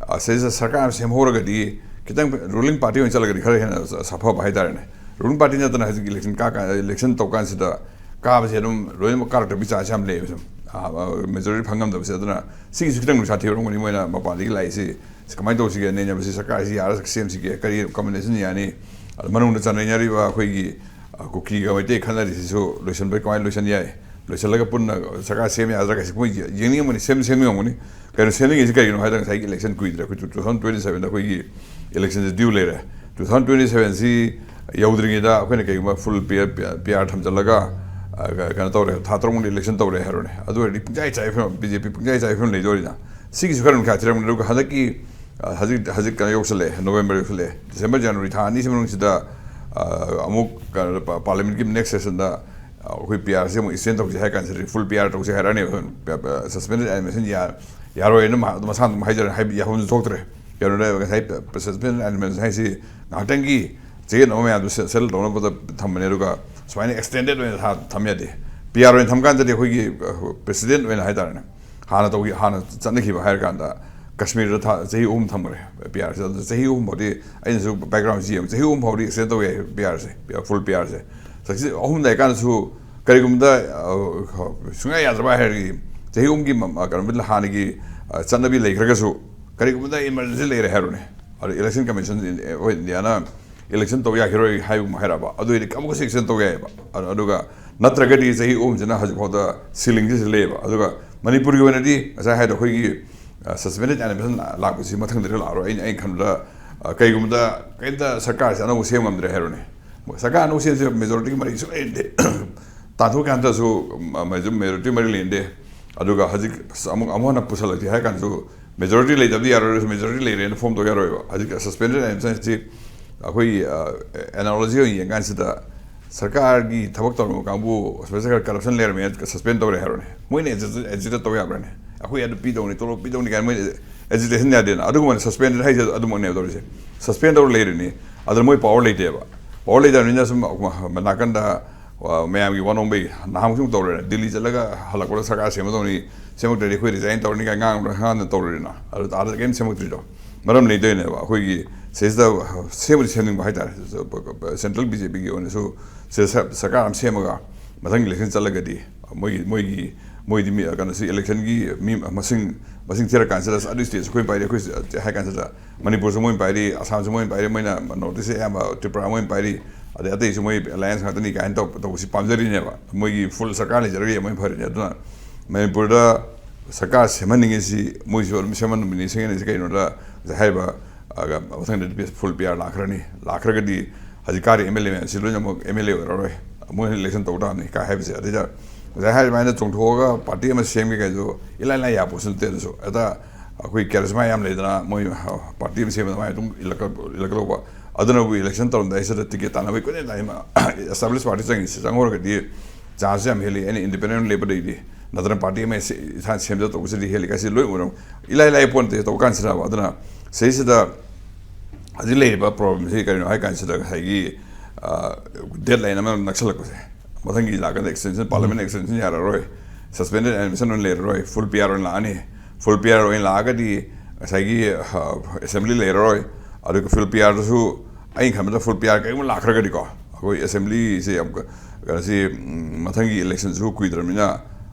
ꯑ, ꯁꯤꯗꯩꯁꯤꯗ ꯁꯔꯀꯥꯔ ꯑꯃ ꯁꯦꯝꯍꯧꯔꯒꯗꯤ ꯈꯤꯇꯪ ꯔꯨꯂꯤꯡ ꯄꯥꯔꯇꯤ ꯑꯣꯏꯅ ꯆꯠꯂꯒꯗꯤ ꯈꯔ ꯍꯦꯟꯅ ꯁ-, ꯁꯥꯐꯕ ꯍꯥꯏꯇꯥꯔꯦꯅꯦ꯫ ꯔꯨꯂꯤꯡ ꯄꯥꯔꯇꯤ ꯅꯠꯇꯅ ꯍꯧꯖꯤꯛ ꯏꯂꯦꯛꯁꯟ ꯀꯥ-, ꯀꯥ-, ꯏꯂꯦꯛꯁꯟ ꯇꯧ ꯀꯥꯟꯁꯤꯗ ꯀꯥꯕꯁꯦ ꯑꯗꯨꯝ ꯂꯣꯏꯅꯃꯛ ꯀꯥꯔꯛꯇꯕꯒꯤ ꯆꯥꯟꯁ ꯌꯥꯝ ꯂꯩꯌꯦꯕ ꯁꯨꯝ꯫ ꯑ, ꯑ, ꯃꯦꯖꯣꯔꯤꯇꯤ ꯐꯪ ꯉꯝꯗꯕꯁꯦ꯫ ꯑꯗꯨꯅ ꯁꯤꯒꯤꯁꯨ ꯈꯤꯇꯪ ꯅꯨꯡꯁꯥ ꯊꯤꯔꯝꯒꯅꯤ ꯃꯣꯏꯅ ꯃꯄꯥꯟꯗꯒꯤ ꯂꯥꯛꯏꯁꯤ꯫ ꯁꯤ ꯀꯃꯥꯏꯅ ꯇꯧꯁꯤꯒꯦ? ꯅꯩꯅꯕꯁꯤ ꯁꯔꯀꯥꯔꯁꯤ ꯌꯥꯔ ꯁꯦꯝꯁꯤꯒꯦ, ꯀꯔꯤ ꯀꯝꯕꯤꯅꯦꯁꯟ ꯌꯥꯅꯤ? ꯑꯗ ꯃꯅꯨꯡꯗ ꯆꯟꯅꯩꯅꯔꯤꯕ ꯑꯩꯈꯣꯏꯒꯤ, ꯑ, ꯀꯨꯀꯤꯒ ꯃꯩꯇꯩ ꯈꯠꯅꯔꯤꯁꯤꯁꯨ ꯂꯣꯏꯁꯤꯟꯕ, ꯀꯃꯥꯏꯅ ꯂꯣꯏꯁꯤꯟ ꯌꯥꯏ? ꯂꯣꯏꯁꯤꯜꯂꯒ ꯄꯨꯟꯅ ꯁꯔꯀꯥꯔ ꯁꯦꯝ ꯌꯥꯗ꯭ꯔꯥ ꯀꯥꯏꯁꯤ ꯃꯣꯏ ꯌꯦꯡꯅꯤꯡꯉꯝꯒꯅꯤ, ꯁꯦꯝ, ꯁꯦꯝꯅꯤꯡꯉꯝꯒꯅꯤ꯫ ꯀꯩꯅꯣ ꯁꯦꯝꯅꯤꯡꯉꯤꯁꯤ ꯀꯩꯒꯤꯅꯣ ꯍꯥꯏꯗ ꯉꯁꯥꯏꯒꯤ ꯏꯂꯦꯛꯁꯟ ꯀꯨꯏꯗ꯭ꯔꯦ, ꯑꯩꯈꯣꯏ two thousand twenty sevenꯗ ꯑꯩꯈꯣꯏꯒꯤ ꯏꯂꯦꯛꯁꯟꯁꯤ ꯗ꯭ꯌꯨ ꯂꯩꯔꯦ꯫ Two thousand twenty sevenꯁꯤ ꯌꯧꯗ꯭ꯔꯤꯉꯩꯗ ꯑꯩꯈꯣꯏꯅ ꯀꯩꯒꯨꯝꯕ ꯐꯨꯜ ꯄꯤ ꯑꯥꯔ, ꯄꯤ ꯑꯥꯔ ꯊꯝꯖꯤꯜꯂꯒ, ꯑ, ꯀ-, ꯀꯩꯅꯣ ꯇꯧꯔꯦ, ꯊꯥ ꯇꯔꯨꯛ ꯃꯅꯨꯡꯗ ꯏꯂꯦꯛꯁꯟ ꯇꯧꯔꯦ ꯍꯥꯏꯔꯣꯅꯦ꯫ ꯑꯗꯨ ꯑꯣꯏꯔꯗꯤ ꯄꯨꯡꯆꯥꯏ ꯆꯥꯏ ꯐꯤꯕꯝ, ꯕꯤ ꯖꯦ ꯄꯤ ꯄꯨꯡꯆꯥꯏ ꯆꯥꯏ ꯐꯤꯕꯝ ꯂꯩꯗꯣꯔꯤꯅ꯫ ꯁꯤꯒꯤꯁꯨ ꯈꯔ ꯅꯨꯡꯁꯥ ꯊꯤꯔꯝꯒꯅꯤ꯫ ꯑꯗꯨꯒ ꯍꯟꯗꯛꯀꯤ, ꯑ, ꯍꯧꯖꯤꯛ, ꯍꯧꯖꯤꯛ ꯀꯩꯅꯣ ꯌꯧꯁꯜꯂꯛꯑꯦ, ꯅꯣꯕꯦꯝꯕꯔ ꯌꯧꯁꯜꯂꯛꯑꯦ, ꯗꯤꯁꯦꯝꯕꯔ, ꯖꯅꯋꯥꯔꯤ ꯊꯥ ꯑꯅꯤꯁꯤ ꯃꯅꯨꯡꯁꯤꯗ, ꯑ, ꯑꯃꯨꯛ ꯀꯩꯅꯣ, ꯄꯥ-, ꯄꯥꯔꯂꯤꯌꯥꯃꯦꯟꯒꯤ ꯅꯦꯛꯁ ꯁꯦꯁꯟꯗ, ꯑ, ꯑꯩꯈꯣꯏ ꯄꯤ ꯑꯥꯔꯁꯤ ꯑꯃꯨꯛ ꯑꯦꯛꯁꯇꯦꯟ ꯇꯧꯁꯤ ꯍꯥꯏ ꯀꯥꯟꯁꯤꯗ ꯐꯨꯜ ꯄꯤ ꯑꯥꯔ ꯇꯧꯁꯤ ꯍꯥꯏꯔꯛꯑꯅꯦꯕ꯫ ꯄ-, ꯄ-, ꯁꯁꯄꯦꯟꯗꯦꯠ ꯑꯦꯅꯤꯃꯦꯁꯟ ꯌꯥ-, ꯌꯥꯔꯣꯏꯅ ꯃꯥ-, ꯃꯁꯥꯅ ꯑꯗꯨꯝ ꯍꯥꯏꯖꯔꯦ, ꯍꯥꯏꯕ ꯌꯥꯐꯝꯁꯨ ꯊꯣꯛꯇ꯭ꯔꯦ꯫ ꯀꯩꯅꯣꯅꯦ, ꯉꯁꯥꯏ ꯄ-, ꯄ-, ꯁꯁꯄꯦꯟꯗꯦꯠ ꯑꯦꯅꯤꯃꯦꯁꯟ ꯍꯥꯏꯁꯤ ꯉꯥꯏꯍꯥꯛꯇꯪꯒꯤ ꯆꯌꯦꯠꯅꯕ ꯃꯌꯥꯝꯗꯨ ꯁꯦ-, ꯁꯦꯇꯜ ꯇꯧꯅꯕꯗ ꯊꯝꯕꯅꯦ, ꯑꯗꯨꯒ ꯁꯨꯃꯥꯏꯅ ꯑꯦꯛꯁꯇꯦꯟꯗꯦꯠ ꯑꯣꯏꯅ ꯊꯥ-, ꯊꯝ ꯌꯥꯗꯦ꯫ ꯄꯤ ꯑꯥꯔ ꯑꯣꯏꯅ ꯊꯝ ꯀꯥꯟꯗꯗꯤ ꯑꯩꯈꯣꯏꯒꯤ, ꯑ, ꯄ꯭ꯔꯦꯁꯤꯗꯦꯟꯠ ꯑꯣꯏꯅ ꯍꯥꯏꯇꯥꯔꯦꯅꯦ, ꯍꯥꯟꯅ ꯇꯧꯈꯤ-, ꯍꯥꯟꯅ ꯆꯠꯅꯈꯤꯕ ꯍꯥꯏꯔꯀꯥꯟꯗ ꯀꯥꯁꯃꯤꯔꯗ ꯊꯥ-, ꯆꯍꯤ ꯑꯍꯨꯝ ꯊꯝꯈ꯭ꯔꯦ ꯄꯤ ꯑꯥꯔꯁꯦ꯫ ꯑꯗꯨ ꯆꯍꯤ ꯑꯍꯨꯝ ꯐꯥꯎꯗꯤ ꯑꯩꯅꯁꯨ ꯕꯦꯛꯒ꯭ꯔꯥꯎꯟꯁꯤ ꯌꯦꯡꯕ, ꯆꯍꯤ ꯑꯍꯨꯝ ꯐꯥꯎꯗꯤ ꯑꯦꯛꯁꯇꯦꯟ ꯇꯧ ꯌꯥꯏ ꯄꯤ ꯑꯥꯔꯁꯦ, ꯐꯨꯜ ꯄꯤ ꯑꯥꯔꯁꯦ꯫ ꯆꯍꯤ ꯑꯍꯨꯝ ꯂꯩꯔꯀꯥꯟꯗꯁꯨ ꯀꯔꯤꯒꯨꯝꯕꯗ, ꯑ, ꯁꯨꯡꯌꯥ ꯌꯥꯗ꯭ꯔꯕ ꯍꯥꯏꯔꯗꯤ ꯆꯍꯤ ꯑꯍꯨꯝꯒꯤ ꯃ-, ꯀꯩꯅꯣ ꯍꯥꯟꯅꯒꯤ, ꯑ, ꯆꯠꯅꯕꯤ ꯂꯩꯈ꯭ꯔꯒꯁꯨ ꯀꯔꯤꯒꯨꯝꯕꯗ ꯏꯃꯔꯖꯦꯟꯁꯤ ꯂꯩꯔꯦ ꯍꯥꯏꯔꯣꯅꯦ, ꯑꯗꯣ election commission of Indian election ꯇꯧ ꯌꯥꯈꯤꯔꯣꯏ ꯍꯥꯏꯕ ꯑꯃ ꯍꯥꯏꯔꯛꯑꯕ, ꯑꯗꯨ ꯑꯣꯏꯔꯗꯤ ꯑꯃꯨꯛꯀꯁꯨ ꯑꯦꯛꯁꯇꯦꯟ ꯇꯧ ꯌꯥꯏꯑꯕ꯫ ꯑꯗꯨ-, ꯑꯗꯨꯒ ꯅꯠꯇ꯭ꯔꯒꯗꯤ ꯆꯍꯤ ꯑꯍꯨꯝꯁꯤꯅ ꯍꯧꯖꯤꯛ ꯐꯥꯎꯗ ꯁꯤꯂꯤꯡꯁꯤ ꯂꯩꯌꯦꯕ꯫ ꯑꯗꯨꯒ ꯃꯅꯤꯄꯨꯔꯒꯤ ꯑꯣꯏꯅꯗꯤ ꯉꯁꯥꯏ ꯍꯥꯏꯗꯣ ꯑꯩꯈꯣꯏꯒꯤ, ꯑ, ꯁꯁꯄꯦꯟꯗꯦꯠ ꯑꯦꯅꯤꯃꯦꯁꯟ ꯂꯥꯛꯄꯁꯤ ꯃꯊꯪꯗꯗꯤ ꯂꯥꯛꯑꯔꯣꯏ꯫ ꯑꯩꯅ, ꯑꯩꯅ ꯈꯟꯕꯗ, ꯑ, ꯀꯩꯒꯨꯝꯕꯗ ꯀꯩꯝꯇ ꯁꯔꯀꯥꯔꯁꯦ ꯑꯅꯧꯕ ꯁꯦꯝ ꯉꯝꯗ꯭ꯔꯦ ꯍꯥꯏꯔꯣꯅꯦ, ꯁꯔꯀꯥꯔ ꯑꯅꯧꯕ ꯁꯦꯝꯁꯦ ꯃꯦꯖꯣꯔꯤꯇꯤꯒꯤ ꯃꯔꯤ ꯁꯨꯡꯂꯩ ꯂꯩꯅꯗꯦ꯫ ꯇꯥꯟꯊꯣꯛꯀꯥꯟꯗꯁꯨ, ꯎꯝ, ꯃꯦꯖꯣꯔꯤꯇꯤ ꯃꯔꯤ ꯂꯩꯅꯗꯦ꯫ ꯑꯗꯨꯒ ꯍꯧꯖꯤꯛ ꯑꯃꯨꯛ, ꯑꯃꯨꯛ ꯍꯟꯅ ꯄꯨꯁꯜꯂꯛꯀꯦ ꯍꯥꯏ ꯀꯥꯟꯗꯁꯨ ꯃꯦꯖꯣꯔꯤꯇꯤ ꯂꯩꯇꯕꯗꯤ ꯌꯥꯔꯣꯏ, ꯃꯦꯖꯣꯔꯤꯇꯤ ꯂꯩꯔꯦꯅ ꯐꯣꯝ ꯇꯧ ꯌꯥꯔꯣꯏꯕ꯫ ꯍꯧꯖꯤꯛ ꯁꯁꯄꯦꯟꯗꯦꯠ ꯑꯦꯅꯤꯃꯦꯁꯟꯁꯤ ꯑꯩꯈꯣꯏꯒꯤ, ꯑ, ꯑꯦꯅꯥꯂꯣꯖꯤ ꯑꯣꯏꯅ ꯌꯦꯡ ꯀꯥꯟꯁꯤꯗ ꯁꯔꯀꯥꯔꯒꯤ ꯊꯕꯛ ꯇꯧꯔꯝꯕ ꯀꯥꯡꯕꯨ ꯁꯨꯃꯥꯏꯅ ꯈꯔ ꯀꯔꯞꯁꯟ ꯂꯩꯔꯝꯃꯦ, ꯁꯁꯄꯦꯟ ꯇꯧꯔꯦ ꯍꯥꯏꯔꯣꯅꯦ, ꯃꯣꯏꯅ ꯑꯦꯖꯤꯇꯦꯠ ꯇꯧ ꯌꯥꯕ꯭ꯔꯥꯅꯦ? ꯑꯩꯈꯣꯏ ꯑꯗꯨ ꯄꯤꯗꯧꯅꯤ, ꯇꯣꯂꯣꯞ ꯄꯤꯗꯧꯅꯤ ꯀꯥꯏꯅ ꯃꯣꯏꯅ ꯑꯦꯖꯤꯇꯦꯁꯟ ꯌꯥꯗꯦꯅ꯫ ꯑꯗꯨꯒꯨꯝꯕꯅ ꯁꯁꯄꯦꯟ ꯍꯥꯏꯁꯦ ꯑꯗꯨꯃꯛꯅꯦꯕ ꯇꯧꯔꯤꯁꯦ꯫ ꯁꯁꯄꯦꯟ ꯇꯧꯔ ꯂꯩꯔꯤꯅꯤ, ꯑꯗꯨꯅ ꯃꯣꯏ ꯄꯋꯥꯔ ꯂꯩꯇꯦꯕ꯫ ꯄꯋꯥꯔ ꯂꯩꯇꯕꯅꯤꯅ ꯁꯨꯝ ꯅꯥꯀꯟꯗ ꯃꯌꯥꯝꯒꯤ ꯋꯥ ꯅꯣꯝꯕꯩ ꯅꯍꯥꯟꯃꯨꯛꯁꯨ ꯇꯧꯔꯦ, ꯗꯤꯜꯂꯤ ꯆꯠꯂꯒ ꯍꯜꯂꯛꯄꯗ ꯁꯔꯀꯥꯔ ꯁꯦꯝꯒꯗꯧꯅꯤ, ꯁꯦꯝꯃꯛꯇ꯭ꯔꯗꯤ ꯑꯩꯈꯣꯏ ꯔꯤꯖꯥꯏꯟ ꯇꯧꯔꯅꯤ ꯀꯥꯏꯅ ꯉꯥꯡꯕ ꯉꯥꯡꯗꯅ ꯇꯧꯔꯦꯗꯅ꯫ ꯑꯗꯨ ꯑꯥꯗ ꯀꯔꯤꯝ ꯁꯦꯝꯃꯛꯇ꯭ꯔꯤꯗꯣ ꯃꯔꯝ ꯂꯩꯗꯣꯏꯅꯦꯕ꯫ ꯑꯩꯈꯣꯏꯒꯤ ꯁꯤꯗꯩꯁꯤꯗ ꯁꯦꯝꯕꯨꯗꯤ ꯁꯦꯝꯅꯤꯡꯕ ꯍꯥꯏꯇꯥꯔꯦ, ꯁꯦꯟꯇ꯭ꯔꯦꯜ ꯕꯤ ꯖꯦ ꯄꯤꯒꯤ ꯑꯣꯏꯅꯁꯨ ꯁꯤꯗ ꯁꯔꯀꯥꯔ ꯑꯃ ꯁꯦꯝꯃꯒ ꯃꯊꯪꯒꯤ ꯏꯂꯦꯛꯁꯟ ꯆꯠꯂꯒꯗꯤ ꯃꯣꯏꯒꯤ ꯃꯣꯏꯒꯤ ꯃꯣꯏꯗꯤ ꯃꯤ ꯀꯩꯅꯣꯁꯤ ꯏꯂꯦꯛꯁꯟꯒꯤ ꯃꯤ ꯃꯁꯤꯡ ꯃꯁꯤꯡ ꯊꯤꯔꯀꯥꯟꯁꯤꯗ ꯑꯗꯨ ꯁ꯭ꯇꯦꯠꯁꯦ ꯑꯩꯈꯣꯏ ꯄꯥꯏꯔꯤ, ꯑꯩꯈꯣꯏ ꯍꯥꯏ ꯀꯥꯟꯁꯤꯗ ꯃꯅꯤꯄꯨꯔꯁꯨ ꯃꯣꯏꯅ ꯄꯥꯏꯔꯤ, ꯑꯁꯥꯝꯁꯨ ꯃꯣꯏꯅ ꯄꯥꯏꯔꯤ, ꯃꯣꯏꯅ ꯅꯣꯔꯠ ꯏꯁꯁꯦ ꯑꯌꯥꯝꯕ ꯇ꯭ꯔꯤꯄꯨꯔꯥ ꯃꯣꯏꯅ ꯄꯥꯏꯔꯤ, ꯑꯗꯩ ꯑꯇꯩꯁꯨ ꯃꯣꯏ ꯑꯦꯂꯥꯏꯟꯁ ꯉꯥꯛꯇꯅꯤ ꯀꯥꯏꯅ ꯇꯧ ꯇꯧꯕꯁꯤ ꯄꯥꯝꯖꯔꯤꯅꯦꯕ꯫ ꯃꯣꯏꯒꯤ ꯐꯨꯜ ꯁꯔꯀꯥꯔ ꯂꯩꯖꯔꯒꯗꯤ ꯃꯣꯏ ꯐꯔꯤꯅꯦ꯫ ꯑꯗꯨꯅ ꯃꯅꯤꯄꯨꯔꯗ ꯁꯔꯀꯥꯔ ꯁꯦꯝꯍꯟꯅꯤꯡꯉꯤꯁꯤ ꯃꯣꯏꯁꯨ ꯑꯗꯨꯝ ꯁꯦꯝꯍꯟꯅꯤꯡꯕꯅꯤ꯫ ꯁꯦꯝꯍꯟꯅꯤꯡꯉꯤꯁꯤ ꯀꯩꯅꯣꯗ ꯉꯁꯥꯏ ꯍꯥꯏꯔꯤꯕ, ꯑ, ꯃꯊꯪꯗ ꯐꯨꯜ ꯄꯤ ꯑꯥꯔ ꯂꯥꯛꯈ꯭ꯔꯅꯤ꯫ ꯂꯥꯛꯈ꯭ꯔꯒꯗꯤ ꯍꯧꯖꯤꯛ ꯀꯥꯔꯤ ꯑꯦꯝ ꯑꯦꯜ ꯑꯦ ꯃꯌꯥꯝꯁꯤ ꯂꯣꯏꯅꯃꯛ ꯑꯦꯝ ꯑꯦꯜ ꯑꯦ ꯑꯣꯏꯔꯔꯣꯏ, ꯃꯣꯏꯅ ꯏꯂꯦꯛꯁꯟ ꯇꯧ ꯇꯥꯕꯅꯤ ꯀꯥꯏ ꯍꯥꯏꯕꯁꯦ꯫ ꯑꯗꯩꯗ ꯉꯁꯥꯏ ꯍꯥꯏꯔꯤꯕ ꯍꯥꯏꯅ ꯆꯣꯡꯊꯣꯛꯑꯒ ꯄꯥꯔꯇꯤ ꯑꯃ ꯁꯦꯝꯒꯦ ꯀꯥꯏꯁꯨ ꯏꯂꯥꯏ ꯂꯥꯏ ꯌꯥꯄꯣꯠꯁꯨ ꯅꯠꯇꯦ꯫ ꯑꯗꯨꯁꯨ ꯍꯦꯛꯇ ꯑꯩꯈꯣꯏ ꯀꯦꯔꯤꯖꯃꯥ ꯌꯥꯝ ꯂꯩꯗꯅ ꯃꯣꯏ ꯄꯥꯔꯇꯤ ꯑꯃ ꯁꯦꯝꯕꯗ ꯃꯥꯏ ꯑꯗꯨꯝ ꯏꯜꯂꯛꯀ-, ꯏꯜꯂꯛꯀꯗꯧꯕ꯫ ꯑꯗꯨꯅꯕꯨ ꯏꯂꯦꯛꯁꯟ ꯇꯧꯔꯝꯗꯥꯏꯁꯤꯗ ꯇꯤꯀꯦꯠ ꯇꯥꯟꯅꯕꯒꯤ ꯀꯣꯏꯅ ꯇꯥꯟꯅ ꯑꯦꯁꯇꯥꯕ꯭ꯂꯤꯁ ꯄꯥꯔꯇꯤ ꯆꯪꯉꯤꯁꯤ꯫ ꯆꯪꯍꯧꯔꯒꯗꯤ ꯆꯥꯟꯁꯁꯨ ꯌꯥꯝ ꯍꯦꯜꯂꯤ, ꯑꯩꯅ ꯏꯟꯗꯤꯄꯦꯟꯗꯦꯟ ꯂꯦꯞꯄꯗꯩꯗꯤ꯫ ꯅꯠꯇꯅ ꯄꯥꯔꯇꯤ ꯑꯃ ꯁꯤ-, ꯏꯁꯥꯅ ꯁꯦꯝꯖ ꯇꯧꯕꯁꯤꯗꯤ ꯍꯦꯜꯂꯤ ꯀꯥꯏꯁꯤ ꯂꯣꯏ ꯎꯔꯝ-, ꯏꯂꯥꯏ ꯂꯥꯏ ꯄꯣꯟꯇꯦ ꯇꯧꯕ ꯀꯥꯟꯁꯤꯗ꯫ ꯑꯗꯨꯅ ꯁꯤꯁꯤꯗ ꯍꯧꯖꯤꯛ ꯂꯩꯔꯤꯕ ꯄ꯭ꯔꯣꯕ꯭ꯂꯦꯝꯁꯤ ꯀꯔꯤꯅꯣ ꯍꯥꯏ ꯀꯥꯟꯁꯤꯗ ꯉꯁꯥꯏꯒꯤ, ꯑ, ꯗꯦꯠ ꯂꯥꯏꯟ ꯑꯃ ꯅꯛꯁꯜꯂꯛꯄꯁꯦ, ꯃꯊꯪꯒꯤ ꯂꯥꯛꯀꯗ ꯑꯦꯛꯁꯇꯦꯟꯁꯟ, ꯄꯥꯔꯂꯤꯌꯥꯃꯦꯟ ꯑꯦꯛꯁꯇꯦꯟꯁꯟ ꯌꯥꯔꯔꯣꯏ, ꯁꯁꯄꯦꯟꯗꯦꯠ ꯑꯦꯗꯃꯤꯁꯟ ꯑꯣꯏꯅ ꯂꯩꯔꯔꯣꯏ, ꯐꯨꯜ ꯄꯤ ꯑꯥꯔ ꯑꯣꯏꯅ ꯂꯥꯛꯑꯅꯤ꯫ ꯐꯨꯜ ꯄꯤ ꯑꯥꯔ ꯑꯣꯏꯅ ꯂꯥꯛꯑꯒꯗꯤ ꯉꯁꯥꯏꯒꯤ, ꯑ, ꯑꯦꯁꯦꯝꯕ꯭ꯂꯤ ꯂꯩꯔꯔꯣꯏ꯫ ꯑꯗꯨꯒ ꯐꯨꯜ ꯄꯤ ꯑꯥꯔꯗꯁꯨ ꯑꯩꯅ ꯈꯟꯕꯗ ꯐꯨꯜ ꯄꯤ ꯑꯥꯔ ꯀꯔꯤꯒꯨꯝꯕ ꯂꯥꯛꯈ꯭ꯔꯒꯗꯤꯀꯣ, ꯑꯩꯈꯣꯏ ꯑꯦꯁꯦꯝꯕ꯭ꯂꯤꯁꯦ ꯑꯃꯨꯛꯀ, ꯀꯩꯅꯣꯁꯤ, ꯎꯝ, ꯃꯊꯪꯒꯤ ꯏꯂꯦꯛꯁꯟꯁꯨ ꯀꯨꯏꯗ꯭ꯔꯕꯅꯤꯅ,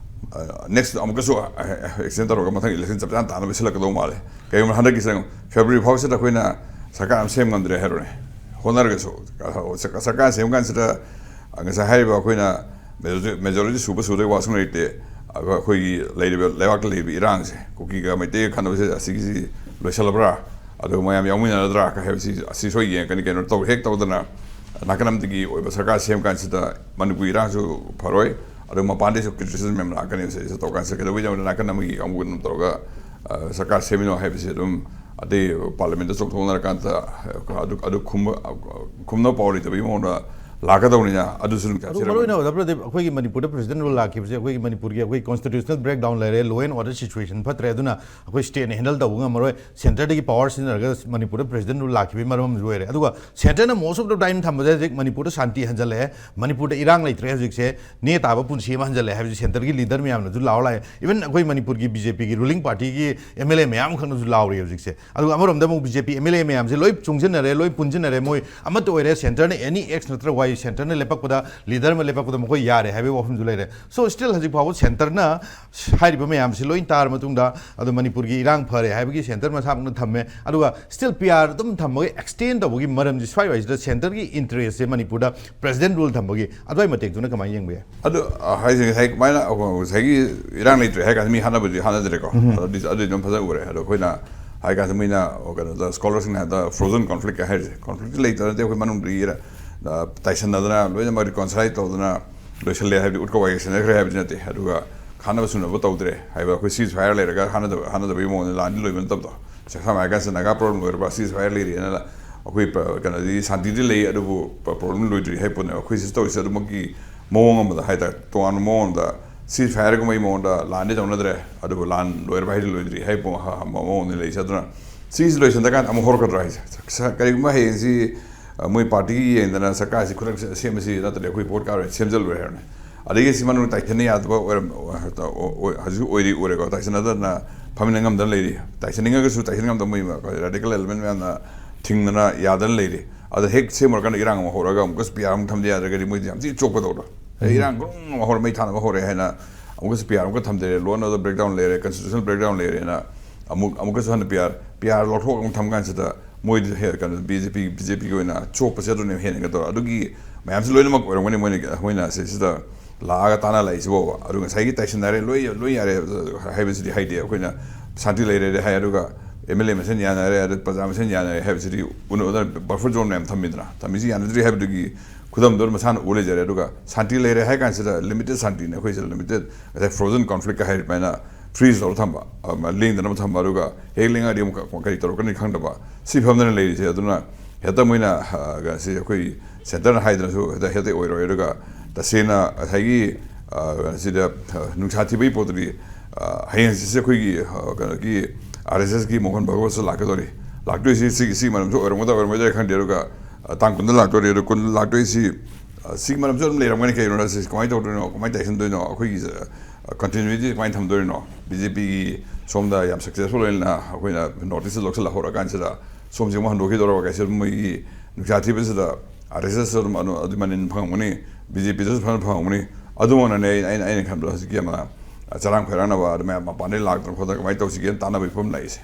ꯑ, ꯅꯦꯛꯁ ꯑꯃꯨꯛꯀꯁꯨ, ꯑ, ꯑꯦꯛꯁꯇꯦꯟ ꯇꯧꯔꯒ ꯃꯊꯪ ꯏꯂꯦꯛꯁꯟ ꯆꯞ ꯆꯥꯅ ꯇꯥꯅꯕ ꯁꯤꯜꯂꯛꯀꯗꯧ ꯃꯥꯜꯂꯦ꯫ ꯀꯩꯒꯨꯝꯕ ꯍꯟꯗꯛꯀꯤꯁꯤꯗ ꯐꯦꯕ꯭ꯔꯨꯋꯥꯔꯤ ꯐꯥꯎꯁꯤꯗ ꯑꯩꯈꯣꯏꯅ ꯁꯔꯀꯥꯔ ꯑꯃ ꯁꯦꯝ ꯉꯝꯗ꯭ꯔꯦ ꯍꯥꯏꯔꯣꯅꯦ, ꯍꯣꯠꯅꯔꯒꯁꯨ, ꯁꯔꯀꯥꯔ ꯁꯦꯝ ꯀꯥꯟꯁꯤꯗ ꯉꯁꯥꯏ ꯍꯥꯏꯔꯤꯕ ꯑꯩꯈꯣꯏꯅ ꯃꯦꯖꯣꯔꯤꯇꯤ, ꯃꯦꯖꯣꯔꯤꯇꯤ ꯁꯨꯕ ꯁꯨꯗꯕꯒꯤ ꯋꯥꯁꯨ ꯂꯩꯇꯦ꯫ ꯑꯗꯨꯒ ꯑꯩꯈꯣꯏꯒꯤ ꯂꯩꯔꯤꯕ, ꯂꯩꯕꯥꯛꯇ ꯂꯩꯔꯤꯕ ꯏꯔꯥꯡꯁꯦ, ꯀꯨꯀꯤꯒ ꯃꯩꯇꯩꯒ ꯈꯠꯅꯕꯁꯦ ꯑꯁꯤꯒꯤꯁꯤ ꯂꯣꯏꯁꯤꯜꯂꯕ꯭ꯔꯥ? ꯑꯗꯨꯒ ꯃꯌꯥꯝ ꯌꯥꯎꯃꯤꯟꯅꯔꯗ꯭ꯔꯥ ꯍꯥꯏꯕꯁꯤ, ꯑꯁꯤ ꯁꯣꯏ ꯌꯦꯡꯉꯛꯀꯅꯤ꯫ ꯀꯩꯅꯣ ꯇꯧ, ꯍꯦꯛ ꯇꯧꯗꯅ ꯅꯥꯀꯟ ꯑꯃꯗꯒꯤ ꯑꯣꯏꯕ ꯁꯔꯀꯥꯔ ꯁꯦꯝ ꯀꯥꯟꯁꯤꯗ ꯃꯅꯤꯄꯨꯔ ꯏꯔꯥꯡꯁꯨ ꯐꯔꯣꯏ, ꯑꯗꯨꯒ ꯃꯄꯥꯟꯗꯩꯁꯨ ꯀ꯭ꯔꯤꯇꯤꯁꯤꯖꯝ ꯃꯌꯥꯝ ꯂꯥꯛꯀꯅꯤ꯫ ꯁꯤꯁꯦ ꯇꯧ ꯀꯥꯟꯁꯤꯗ ꯀꯩꯗꯧꯕꯩꯗꯧꯅ ꯅꯥꯀꯟ ꯑꯃꯒꯤ ꯀꯥꯡꯕꯨ ꯑꯗꯨꯝ ꯇꯧꯔꯒ, ꯑ, ꯁꯔꯀꯥꯔ ꯁꯦꯝꯃꯤꯅꯣ ꯍꯥꯏꯕꯁꯤ ꯑꯗꯨꯝ ꯑꯇꯩ ꯄꯥꯔꯂꯤꯌꯥꯃꯦꯟꯗ ꯆꯣꯡꯊꯣꯛꯅꯔꯀꯥꯟꯗ, ꯑ, ꯑꯗꯨ, ꯑꯗꯨ ꯈꯨꯝꯕ, ꯈꯨꯝꯅꯕ ꯄꯥꯎ ꯂꯩꯇꯕꯒꯤ ꯃꯑꯣꯡꯗ ꯂꯥꯛꯀꯗꯧꯅꯤꯅ ꯑꯗꯨꯁꯨ ꯑꯗꯨꯝ ꯀꯌꯥ ꯑꯗꯨ ꯊꯤꯔꯝꯃꯣꯏ꯫ ꯃꯔꯨꯑꯣꯏꯅ ꯑꯣꯖꯥ ꯄ꯭ꯔꯗꯤꯞ, ꯑꯩꯈꯣꯏꯒꯤ ꯃꯅꯤꯄꯨꯔꯗ president rule ꯂꯥꯛꯈꯤꯕꯁꯦ ꯑꯩꯈꯣꯏꯒꯤ ꯃꯅꯤꯄꯨꯔꯒꯤ ꯑꯩꯈꯣꯏ constitutional breakdown ꯂꯩꯔꯦ, law and order situation ꯐꯠꯇ꯭ꯔꯦ, ꯑꯗꯨꯅ ꯑꯩꯈꯣꯏ stateꯅ handle ꯇꯧꯕ ꯉꯝꯃꯔꯣꯏ, centreꯗꯒꯤ power ꯁꯤꯖꯤꯟꯅꯔꯒ ꯃꯅꯤꯄꯨꯔꯗ president rule ꯂꯥꯛꯈꯤꯕꯒꯤ ꯃꯔꯝ ꯑꯃꯁꯨ ꯑꯣꯏꯔꯦ꯫ ꯑꯗꯨꯒ centreꯅ most of the time ꯊꯝꯕꯁꯦ ꯍꯧꯖꯤꯛ ꯃꯅꯤꯄꯨꯔꯗ ꯁꯥꯟꯇꯤ ꯍꯟꯖꯜꯂꯛꯑꯦ, ꯃꯅꯤꯄꯨꯔꯗ ꯏꯔꯥꯡ ꯂꯩꯇ꯭ꯔꯦ, ꯍꯧꯖꯤꯛꯁꯦ ꯅꯦ ꯇꯥꯕ ꯄꯨꯟꯁꯤ ꯑꯃ ꯍꯟꯖꯜꯂꯛꯑꯦ ꯍꯥꯏꯕꯁꯦ centreꯒꯤ leader ꯃꯌꯥꯝꯅꯁꯨ ꯂꯥꯎꯔ ꯂꯥꯛꯑꯦ꯫ Even ꯑꯩꯈꯣꯏ ꯃꯅꯤꯄꯨꯔꯒꯤ BJPꯒꯤ ruling partyꯒꯤ MLA ꯃꯌꯥꯝ ꯑꯃꯈꯛꯅꯁꯨ ꯂꯥꯎꯔꯤ ꯍꯧꯖꯤꯛꯁꯦ꯫ ꯑꯗꯨꯒ ꯑꯃꯔꯣꯝꯗ ꯑꯃꯨꯛ BJP MLA ꯃꯌꯥꯝꯁꯦ ꯂꯣꯏ ꯆꯨꯡꯁꯤꯟꯅꯔꯦ, ꯂꯣꯏ ꯄꯨꯟꯁꯤꯟꯅꯔꯦ, ꯃꯣꯏ ꯑꯃꯠꯇ ꯑꯣꯏꯔꯦ꯫ Centreꯅ any X ꯅꯠꯇ꯭ꯔ Y, centreꯅ ꯂꯦꯞꯄꯛꯄꯗ, leader ꯑꯃ ꯂꯦꯞꯄꯛꯄꯗ ꯃꯈꯣꯏ ꯌꯥꯔꯦ ꯍꯥꯏꯕꯒꯤ ꯋꯥꯐꯝꯁꯨ ꯂꯩꯔꯦ꯫ So still ꯍꯧꯖꯤꯛ ꯐꯥꯎꯕ centreꯅ ꯍꯥꯏꯔꯤꯕ ꯃꯌꯥꯝꯁꯤ ꯂꯣꯏ ꯇꯥꯔ ꯃꯇꯨꯡꯗ, ꯑꯗꯣ ꯃꯅꯤꯄꯨꯔꯒꯤ ꯏꯔꯥꯡ ꯐꯔꯦ ꯍꯥꯏꯕꯒꯤ centre ꯃꯁꯥꯃꯛꯅ ꯊꯝꯃꯦ, ꯑꯗꯨꯒ still PR ꯑꯗꯨꯝ ꯊꯝꯃꯒ extend ꯇꯧꯕꯒꯤ ꯃꯔꯝꯁꯤ ꯁ꯭ꯋꯥꯏ ꯋꯥꯏꯁꯤꯗ centreꯒꯤ interestꯁꯦ ꯃꯅꯤꯄꯨꯔꯗ president rule ꯊꯝꯕꯒꯤ ꯑꯗꯨꯋꯥꯏ ꯃꯇꯦꯛꯇꯨꯅ ꯀꯃꯥꯏꯅ ꯌꯦꯡꯕ ꯌꯥꯏ? ꯑꯗꯨ, ꯑ, ꯍꯥꯏꯁꯦ ꯉꯁꯥꯏ ꯀꯃꯥꯏꯅ, ꯑ, ꯉꯁꯥꯏꯒꯤ ꯏꯔꯥꯡ ꯂꯩꯇ꯭ꯔꯦ ꯍꯥꯏ ꯀꯥꯟꯗ ꯃꯤ ꯍꯥꯠꯅꯕꯗꯤ ꯍꯥꯠꯅꯗ꯭ꯔꯦꯀꯣ꯫ ꯑꯗꯨꯗꯤ, ꯑꯗꯨꯗꯤ ꯑꯗꯨꯝ ꯐꯖꯅ ꯎꯔꯦ꯫ ꯑꯗꯣ ꯑꯩꯈꯣꯏꯅ ꯍꯥꯏ ꯀꯥꯟꯗ ꯃꯣꯏꯅ, ꯑ, ꯀꯩꯅꯣꯗ, scholarꯁꯤꯡꯅ ꯍꯥꯏꯕꯗ frozen conflict ꯀ ꯍꯥꯏꯔꯤꯁꯦ, conflict ꯂꯩꯇ ꯅꯠꯇꯦ, ꯑꯩꯈꯣꯏ ꯃꯅꯨꯡꯗꯒꯤ, ꯑ, ꯇꯥꯏꯁꯟꯅꯗꯅ ꯂꯣꯏꯅꯃꯛ reconcile ꯇꯧꯗꯅ ꯂꯣꯏꯁꯤꯜꯂꯦ ꯍꯥꯏꯕꯗꯤ, ꯎꯠꯀ ꯋꯥꯏꯒ ꯁꯤꯟꯅꯈ꯭ꯔꯦ ꯍꯥꯏꯕꯗꯤ ꯅꯠꯇꯦ꯫ ꯑꯗꯨꯒ ꯈꯥꯅꯕ ꯁꯨꯅꯕ ꯇꯧꯗ꯭ꯔꯦ ꯍꯥꯏꯕ, ꯑꯩꯈꯣꯏ ceasefire ꯂꯩꯔꯒ ꯍꯥꯠꯅꯗꯕ, ꯍꯥꯠꯅꯗꯕꯒꯤ ꯃꯑꯣꯡꯗ ꯂꯥꯟꯗꯤ ꯂꯣꯏꯕ ꯅꯠꯇꯕꯗꯣ꯫ ꯁꯝꯅ ꯍꯥꯏꯔ ꯀꯥꯟꯁꯤꯗ ꯅꯥꯒꯥ problem ꯂꯣꯏꯔꯕ, ceasefire ꯂꯩꯔꯦꯅ ꯑꯩꯈꯣꯏ ꯄ-, ꯀꯩꯅꯣꯗꯤ ꯁꯥꯟꯇꯤꯗꯤ ꯂꯩ, ꯑꯗꯨꯕꯨ ꯄ-, problem ꯂꯣꯏꯗ꯭ꯔꯤ ꯍꯥꯏ ꯄꯣꯠꯅꯦꯕ꯫ ꯑꯩꯈꯣꯏ ꯁꯤ ꯇꯧꯔꯤꯁꯦ ꯑꯗꯨꯃꯛꯀꯤ ꯃꯑꯣꯡ ꯑꯃꯗ ꯍꯥꯏꯇꯥꯔꯦ, ꯇꯣꯉꯥꯟꯕ ꯃꯑꯣꯡ ꯑꯃꯗ ceasefire ꯒꯨꯝꯕꯒꯤ ꯃꯑꯣꯡꯗ ꯂꯥꯟꯗꯤ ꯇꯧꯅꯗ꯭ꯔꯦ, ꯑꯗꯨꯕꯨ ꯂꯥꯟ ꯂꯣꯏꯔꯕ ꯍꯥꯏꯗꯤ ꯂꯣꯏꯗ꯭ꯔꯤ ꯍꯥꯏ ꯄꯣ-, ꯍ-, ꯍ-, ꯃꯑꯣꯡꯗ ꯂꯩꯔꯤꯁꯦ꯫ ꯑꯗꯨꯅ ꯁꯤꯁꯤ ꯂꯣꯏꯁꯤꯟꯗꯀꯥꯟꯗ ꯑꯃꯨꯛ ꯍꯧꯔꯛꯀꯗ꯭ꯔꯥ ꯍꯥꯏꯁꯦ? ꯁ-, ꯀꯔꯤꯒꯨꯝꯕ ꯍꯌꯦꯡꯁꯤ, ꯑ, ꯃꯣꯏ partyꯒꯤ ꯌꯦꯡꯗꯅ ꯁꯔꯀꯥꯔꯁꯤ ꯈꯨꯗꯛ ꯁꯦꯝꯕꯁꯤ ꯅꯠꯇ꯭ꯔꯗꯤ ꯑꯩꯈꯣꯏ ꯚꯣꯠ ꯀꯥꯔꯣꯏ, ꯁꯦꯝꯖꯜꯂꯣꯏ ꯍꯥꯏꯔꯅꯤ꯫ ꯑꯗꯒꯤ ꯁꯤ ꯃꯅꯨꯡꯗ ꯇꯥꯏꯁꯟꯅ ꯌꯥꯗꯕ ꯑꯣꯏꯔꯝ-, ꯑꯣ-, ꯑꯣ-, ꯍꯧꯖꯤꯛ ꯑꯣꯏꯔꯤ ꯎꯔꯦꯀꯣ, ꯇꯥꯏꯁꯟꯅꯗꯅ ꯐꯝꯃꯤꯟꯅ ꯉꯝꯗꯅ ꯂꯩꯔꯤ꯫ ꯇꯥꯏꯁꯟꯅꯤꯡꯉꯒꯁꯨ ꯇꯥꯏꯁꯟ ꯉꯝꯗꯕ ꯃꯣꯏ radical element ꯃꯌꯥꯝꯅ ꯊꯤꯡꯗꯅ ꯌꯥꯗꯅ ꯂꯩꯔꯤ꯫ ꯑꯗ ꯍꯦꯛ ꯁꯦꯝꯃꯨꯔꯀꯥꯟꯗ ꯏꯔꯥꯡ ꯑꯃ ꯍꯧꯔꯒ ꯑꯃꯨꯛꯀꯁꯨ PR ꯑꯃ ꯊꯝꯗ ꯌꯥꯗ꯭ꯔꯒꯗꯤ ꯃꯣꯏꯗꯤ ꯌꯥꯝ ꯊꯤꯅ ꯆꯣꯞꯀꯗꯧꯕ꯫ ꯑꯦ, ꯏꯔꯥꯡ ꯒ꯭ꯔꯨꯡ ꯑꯃ ꯍꯧꯔ ꯃꯩ ꯊꯥꯅꯕ ꯍꯧꯔꯦ ꯍꯥꯏꯅ ꯑꯃꯨꯛꯀꯁꯨ PR ꯑꯃꯨꯛꯀ ꯊꯝꯗꯔꯦ, law and order breakdown ꯂꯩꯔꯦ, constitutional breakdown ꯂꯩꯔꯦꯅ ꯑꯃꯨꯛ, ꯑꯃꯨꯛꯀꯁꯨ ꯍꯟꯅ PR, PR ꯂꯧꯊꯣꯛꯑꯒ ꯑꯃꯨꯛ ꯊꯝ ꯀꯥꯟꯁꯤꯗ ꯃꯣꯏꯗꯤ ꯍꯦ-, ꯀꯩꯅꯣ, BJP, BJPꯒꯤ ꯑꯣꯏꯅ ꯆꯣꯞꯄꯁꯦ ꯑꯗꯨꯅꯦꯕ ꯍꯦꯟꯅ ꯀꯩꯅꯣ ꯇꯧꯔꯦ꯫ ꯑꯗꯨꯒꯤ ꯃꯌꯥꯝꯁꯤ ꯂꯣꯏꯅꯃꯛ ꯑꯣꯏꯔꯝꯒꯅꯤ ꯃꯣꯏꯅ, ꯃꯣꯏꯅ ꯁꯤꯁꯤꯗ ꯂꯥꯛꯑꯒ ꯇꯥꯟꯅ ꯂꯥꯛꯏꯁꯤꯕꯣꯕ꯫ ꯑꯗꯨ ꯉꯁꯥꯏꯒꯤ ꯇꯥꯏꯁꯤꯟꯅꯔꯦ, ꯂꯣꯏ, ꯂꯣꯏ ꯌꯥꯔꯦ ꯍꯥꯏꯕꯁꯤꯗꯤ ꯍꯥꯏꯗꯦ꯫ ꯑꯩꯈꯣꯏꯅ ꯁꯥꯟꯇꯤ ꯂꯩꯔꯦ ꯍꯥꯏ, ꯑꯗꯨꯒ MLA ꯃꯁꯦꯟ ꯌꯥꯅꯔꯦ, ꯑꯗ ꯄ꯭ꯔꯖꯥ ꯃꯁꯦꯟ ꯌꯥꯅꯔꯦ ꯍꯥꯏꯕꯁꯤꯗꯤ ꯎꯅ-, ꯎꯅ-, buffer zone ꯃꯌꯥꯝ ꯊꯝꯃꯤꯗꯅ, ꯊꯝꯃꯤꯁꯤ ꯌꯥꯅꯗ꯭ꯔꯤ ꯍꯥꯏꯕꯗꯨꯒꯤ ꯈꯨꯗꯝꯗꯣ ꯃꯁꯥꯅ ꯎ ꯂꯩꯖꯔꯦ꯫ ꯑꯗꯨꯒ ꯁꯥꯟꯇꯤ ꯂꯩꯔꯦ ꯍꯥꯏ ꯀꯥꯟꯁꯤꯗ limited ꯁꯥꯟꯇꯤꯅꯦ ꯑꯩꯈꯣꯏꯁꯦ, limited, ꯉꯁꯥꯏ frozen conflict ꯀ ꯍꯥꯏꯔꯤ ꯑꯗꯨꯃꯥꯏꯅ freeze ꯇꯧꯔ ꯊꯝꯕ, ꯑ, ꯂꯦꯡꯗꯅꯕ ꯊꯝꯕ, ꯑꯗꯨꯒ ꯍꯦꯛ ꯂꯦꯡꯉꯛꯑꯗꯤ ꯑꯃꯨꯛ ꯀ-, ꯀꯔꯤ ꯇꯧꯔꯛꯀꯅꯤ ꯈꯪꯗꯕ, ꯁꯤ ꯐꯤꯕꯝꯗꯅ ꯂꯩꯔꯤꯁꯦ꯫ ꯑꯗꯨꯅ ꯍꯦꯛꯇ ꯃꯣꯏꯅ ꯁꯤ ꯑꯩꯈꯣꯏ ꯁꯦꯟꯇꯔꯅ ꯍꯥꯏꯗꯅꯁꯨ ꯍꯦꯛꯇ ꯍꯦꯛꯇ ꯑꯣꯏꯔꯣꯏ꯫ ꯑꯗꯨꯒ ꯇꯁꯦꯡꯅ ꯉꯁꯥꯏꯒꯤ ꯁꯤꯗ ꯅꯨꯡꯁꯥ ꯊꯤꯕꯒꯤ ꯄꯣꯠꯇꯨꯗꯤ ꯍꯌꯦꯡ ꯍꯪꯆꯤꯠꯁꯦ ꯑꯩꯈꯣꯏꯒꯤ ꯀꯩꯅꯣꯒꯤ ꯑꯥꯔ ꯑꯦꯁ ꯑꯦꯁꯀꯤ ꯃꯣꯍꯟ ꯚꯒꯋꯠꯁꯨ ꯂꯥꯛꯀꯗꯧꯔꯤ꯫ ꯂꯥꯛꯇꯣꯏꯁꯤ ꯁꯤꯒꯤ ꯁꯤꯒꯤ ꯃꯔꯝꯁꯨ ꯑꯣꯏꯔꯝꯒꯗ꯭ꯔꯥ ꯑꯣꯏꯔꯝꯃꯣꯏꯗ꯭ꯔꯥ ꯈꯪꯗꯦ꯫ ꯑꯗꯨꯒ ꯇꯥꯡ ꯀꯨꯟꯗ ꯂꯥꯛꯇꯣꯔꯤ꯫ ꯑꯗꯨ ꯀꯨꯟ ꯂꯥꯛꯇꯣꯏꯁꯤ ꯁꯤꯒꯤ ꯃꯔꯝꯁꯨ ꯑꯗꯨꯝ ꯂꯩꯔꯝꯒꯅꯤ꯫ ꯀꯩꯅꯣꯅ ꯁꯤ ꯀꯃꯥꯏꯅ ꯇꯧꯗꯣꯏꯅꯣ, ꯀꯃꯥꯏꯅ ꯇꯧꯁꯤꯟꯗꯣꯏꯅꯣ, ꯑꯩꯈꯣꯏꯒꯤ ꯀꯟꯇꯤꯅ꯭ꯌꯨꯇꯤ ꯀꯃꯥꯏꯅ ꯊꯝꯗꯣꯏꯅꯣ? ꯕꯤ ꯖꯦ ꯄꯤꯒꯤ ꯁꯣꯝꯗ ꯌꯥꯝ ꯁꯛꯁꯦꯁꯐꯨꯜ ꯑꯣꯏꯅ ꯑꯩꯈꯣꯏꯅ ꯅꯣꯔꯠ ꯏꯁꯇ ꯂꯧꯁꯤꯜꯂ ꯍꯧꯔꯀꯥꯟꯁꯤꯗ ꯁꯣꯝꯁꯦ ꯑꯃꯨꯛ ꯍꯟꯗꯣꯛꯈꯤꯗꯧꯔꯕ ꯀꯩꯁꯦ ꯃꯣꯏꯒꯤ ꯅꯨꯡꯁꯥ ꯊꯤꯕꯁꯤꯗ ꯑꯥꯔ ꯑꯦꯁ ꯑꯦꯁ ꯑꯗꯨꯝ ꯑꯗꯨ ꯑꯗꯨ ꯃꯅꯤꯟ ꯐꯪꯉꯝꯒꯅꯤ, ꯕꯤ ꯖꯦ ꯄꯤꯗꯁꯨ ꯐꯖꯅ ꯐꯪꯉꯝꯒꯅꯤ꯫ ꯑꯗꯨꯃꯛꯅꯅꯦ ꯑꯩꯅ ꯑꯩꯅ ꯑꯩꯅ ꯈꯟꯕꯗ ꯍꯧꯖꯤꯛꯀꯤ ꯑꯃ ꯆꯔꯥꯡ ꯈꯣꯏꯔꯥꯡꯅꯕ ꯑꯗꯨꯃꯥꯏꯅ ꯃꯄꯥꯟꯗꯩ ꯂꯥꯛꯇꯅ ꯈꯣꯠꯇꯅ ꯀꯃꯥꯏꯅ ꯇꯧꯁꯤꯒꯦꯅ ꯇꯥꯟꯅꯕꯒꯤ ꯐꯤꯕꯝ ꯂꯥꯛꯏꯁꯦ꯫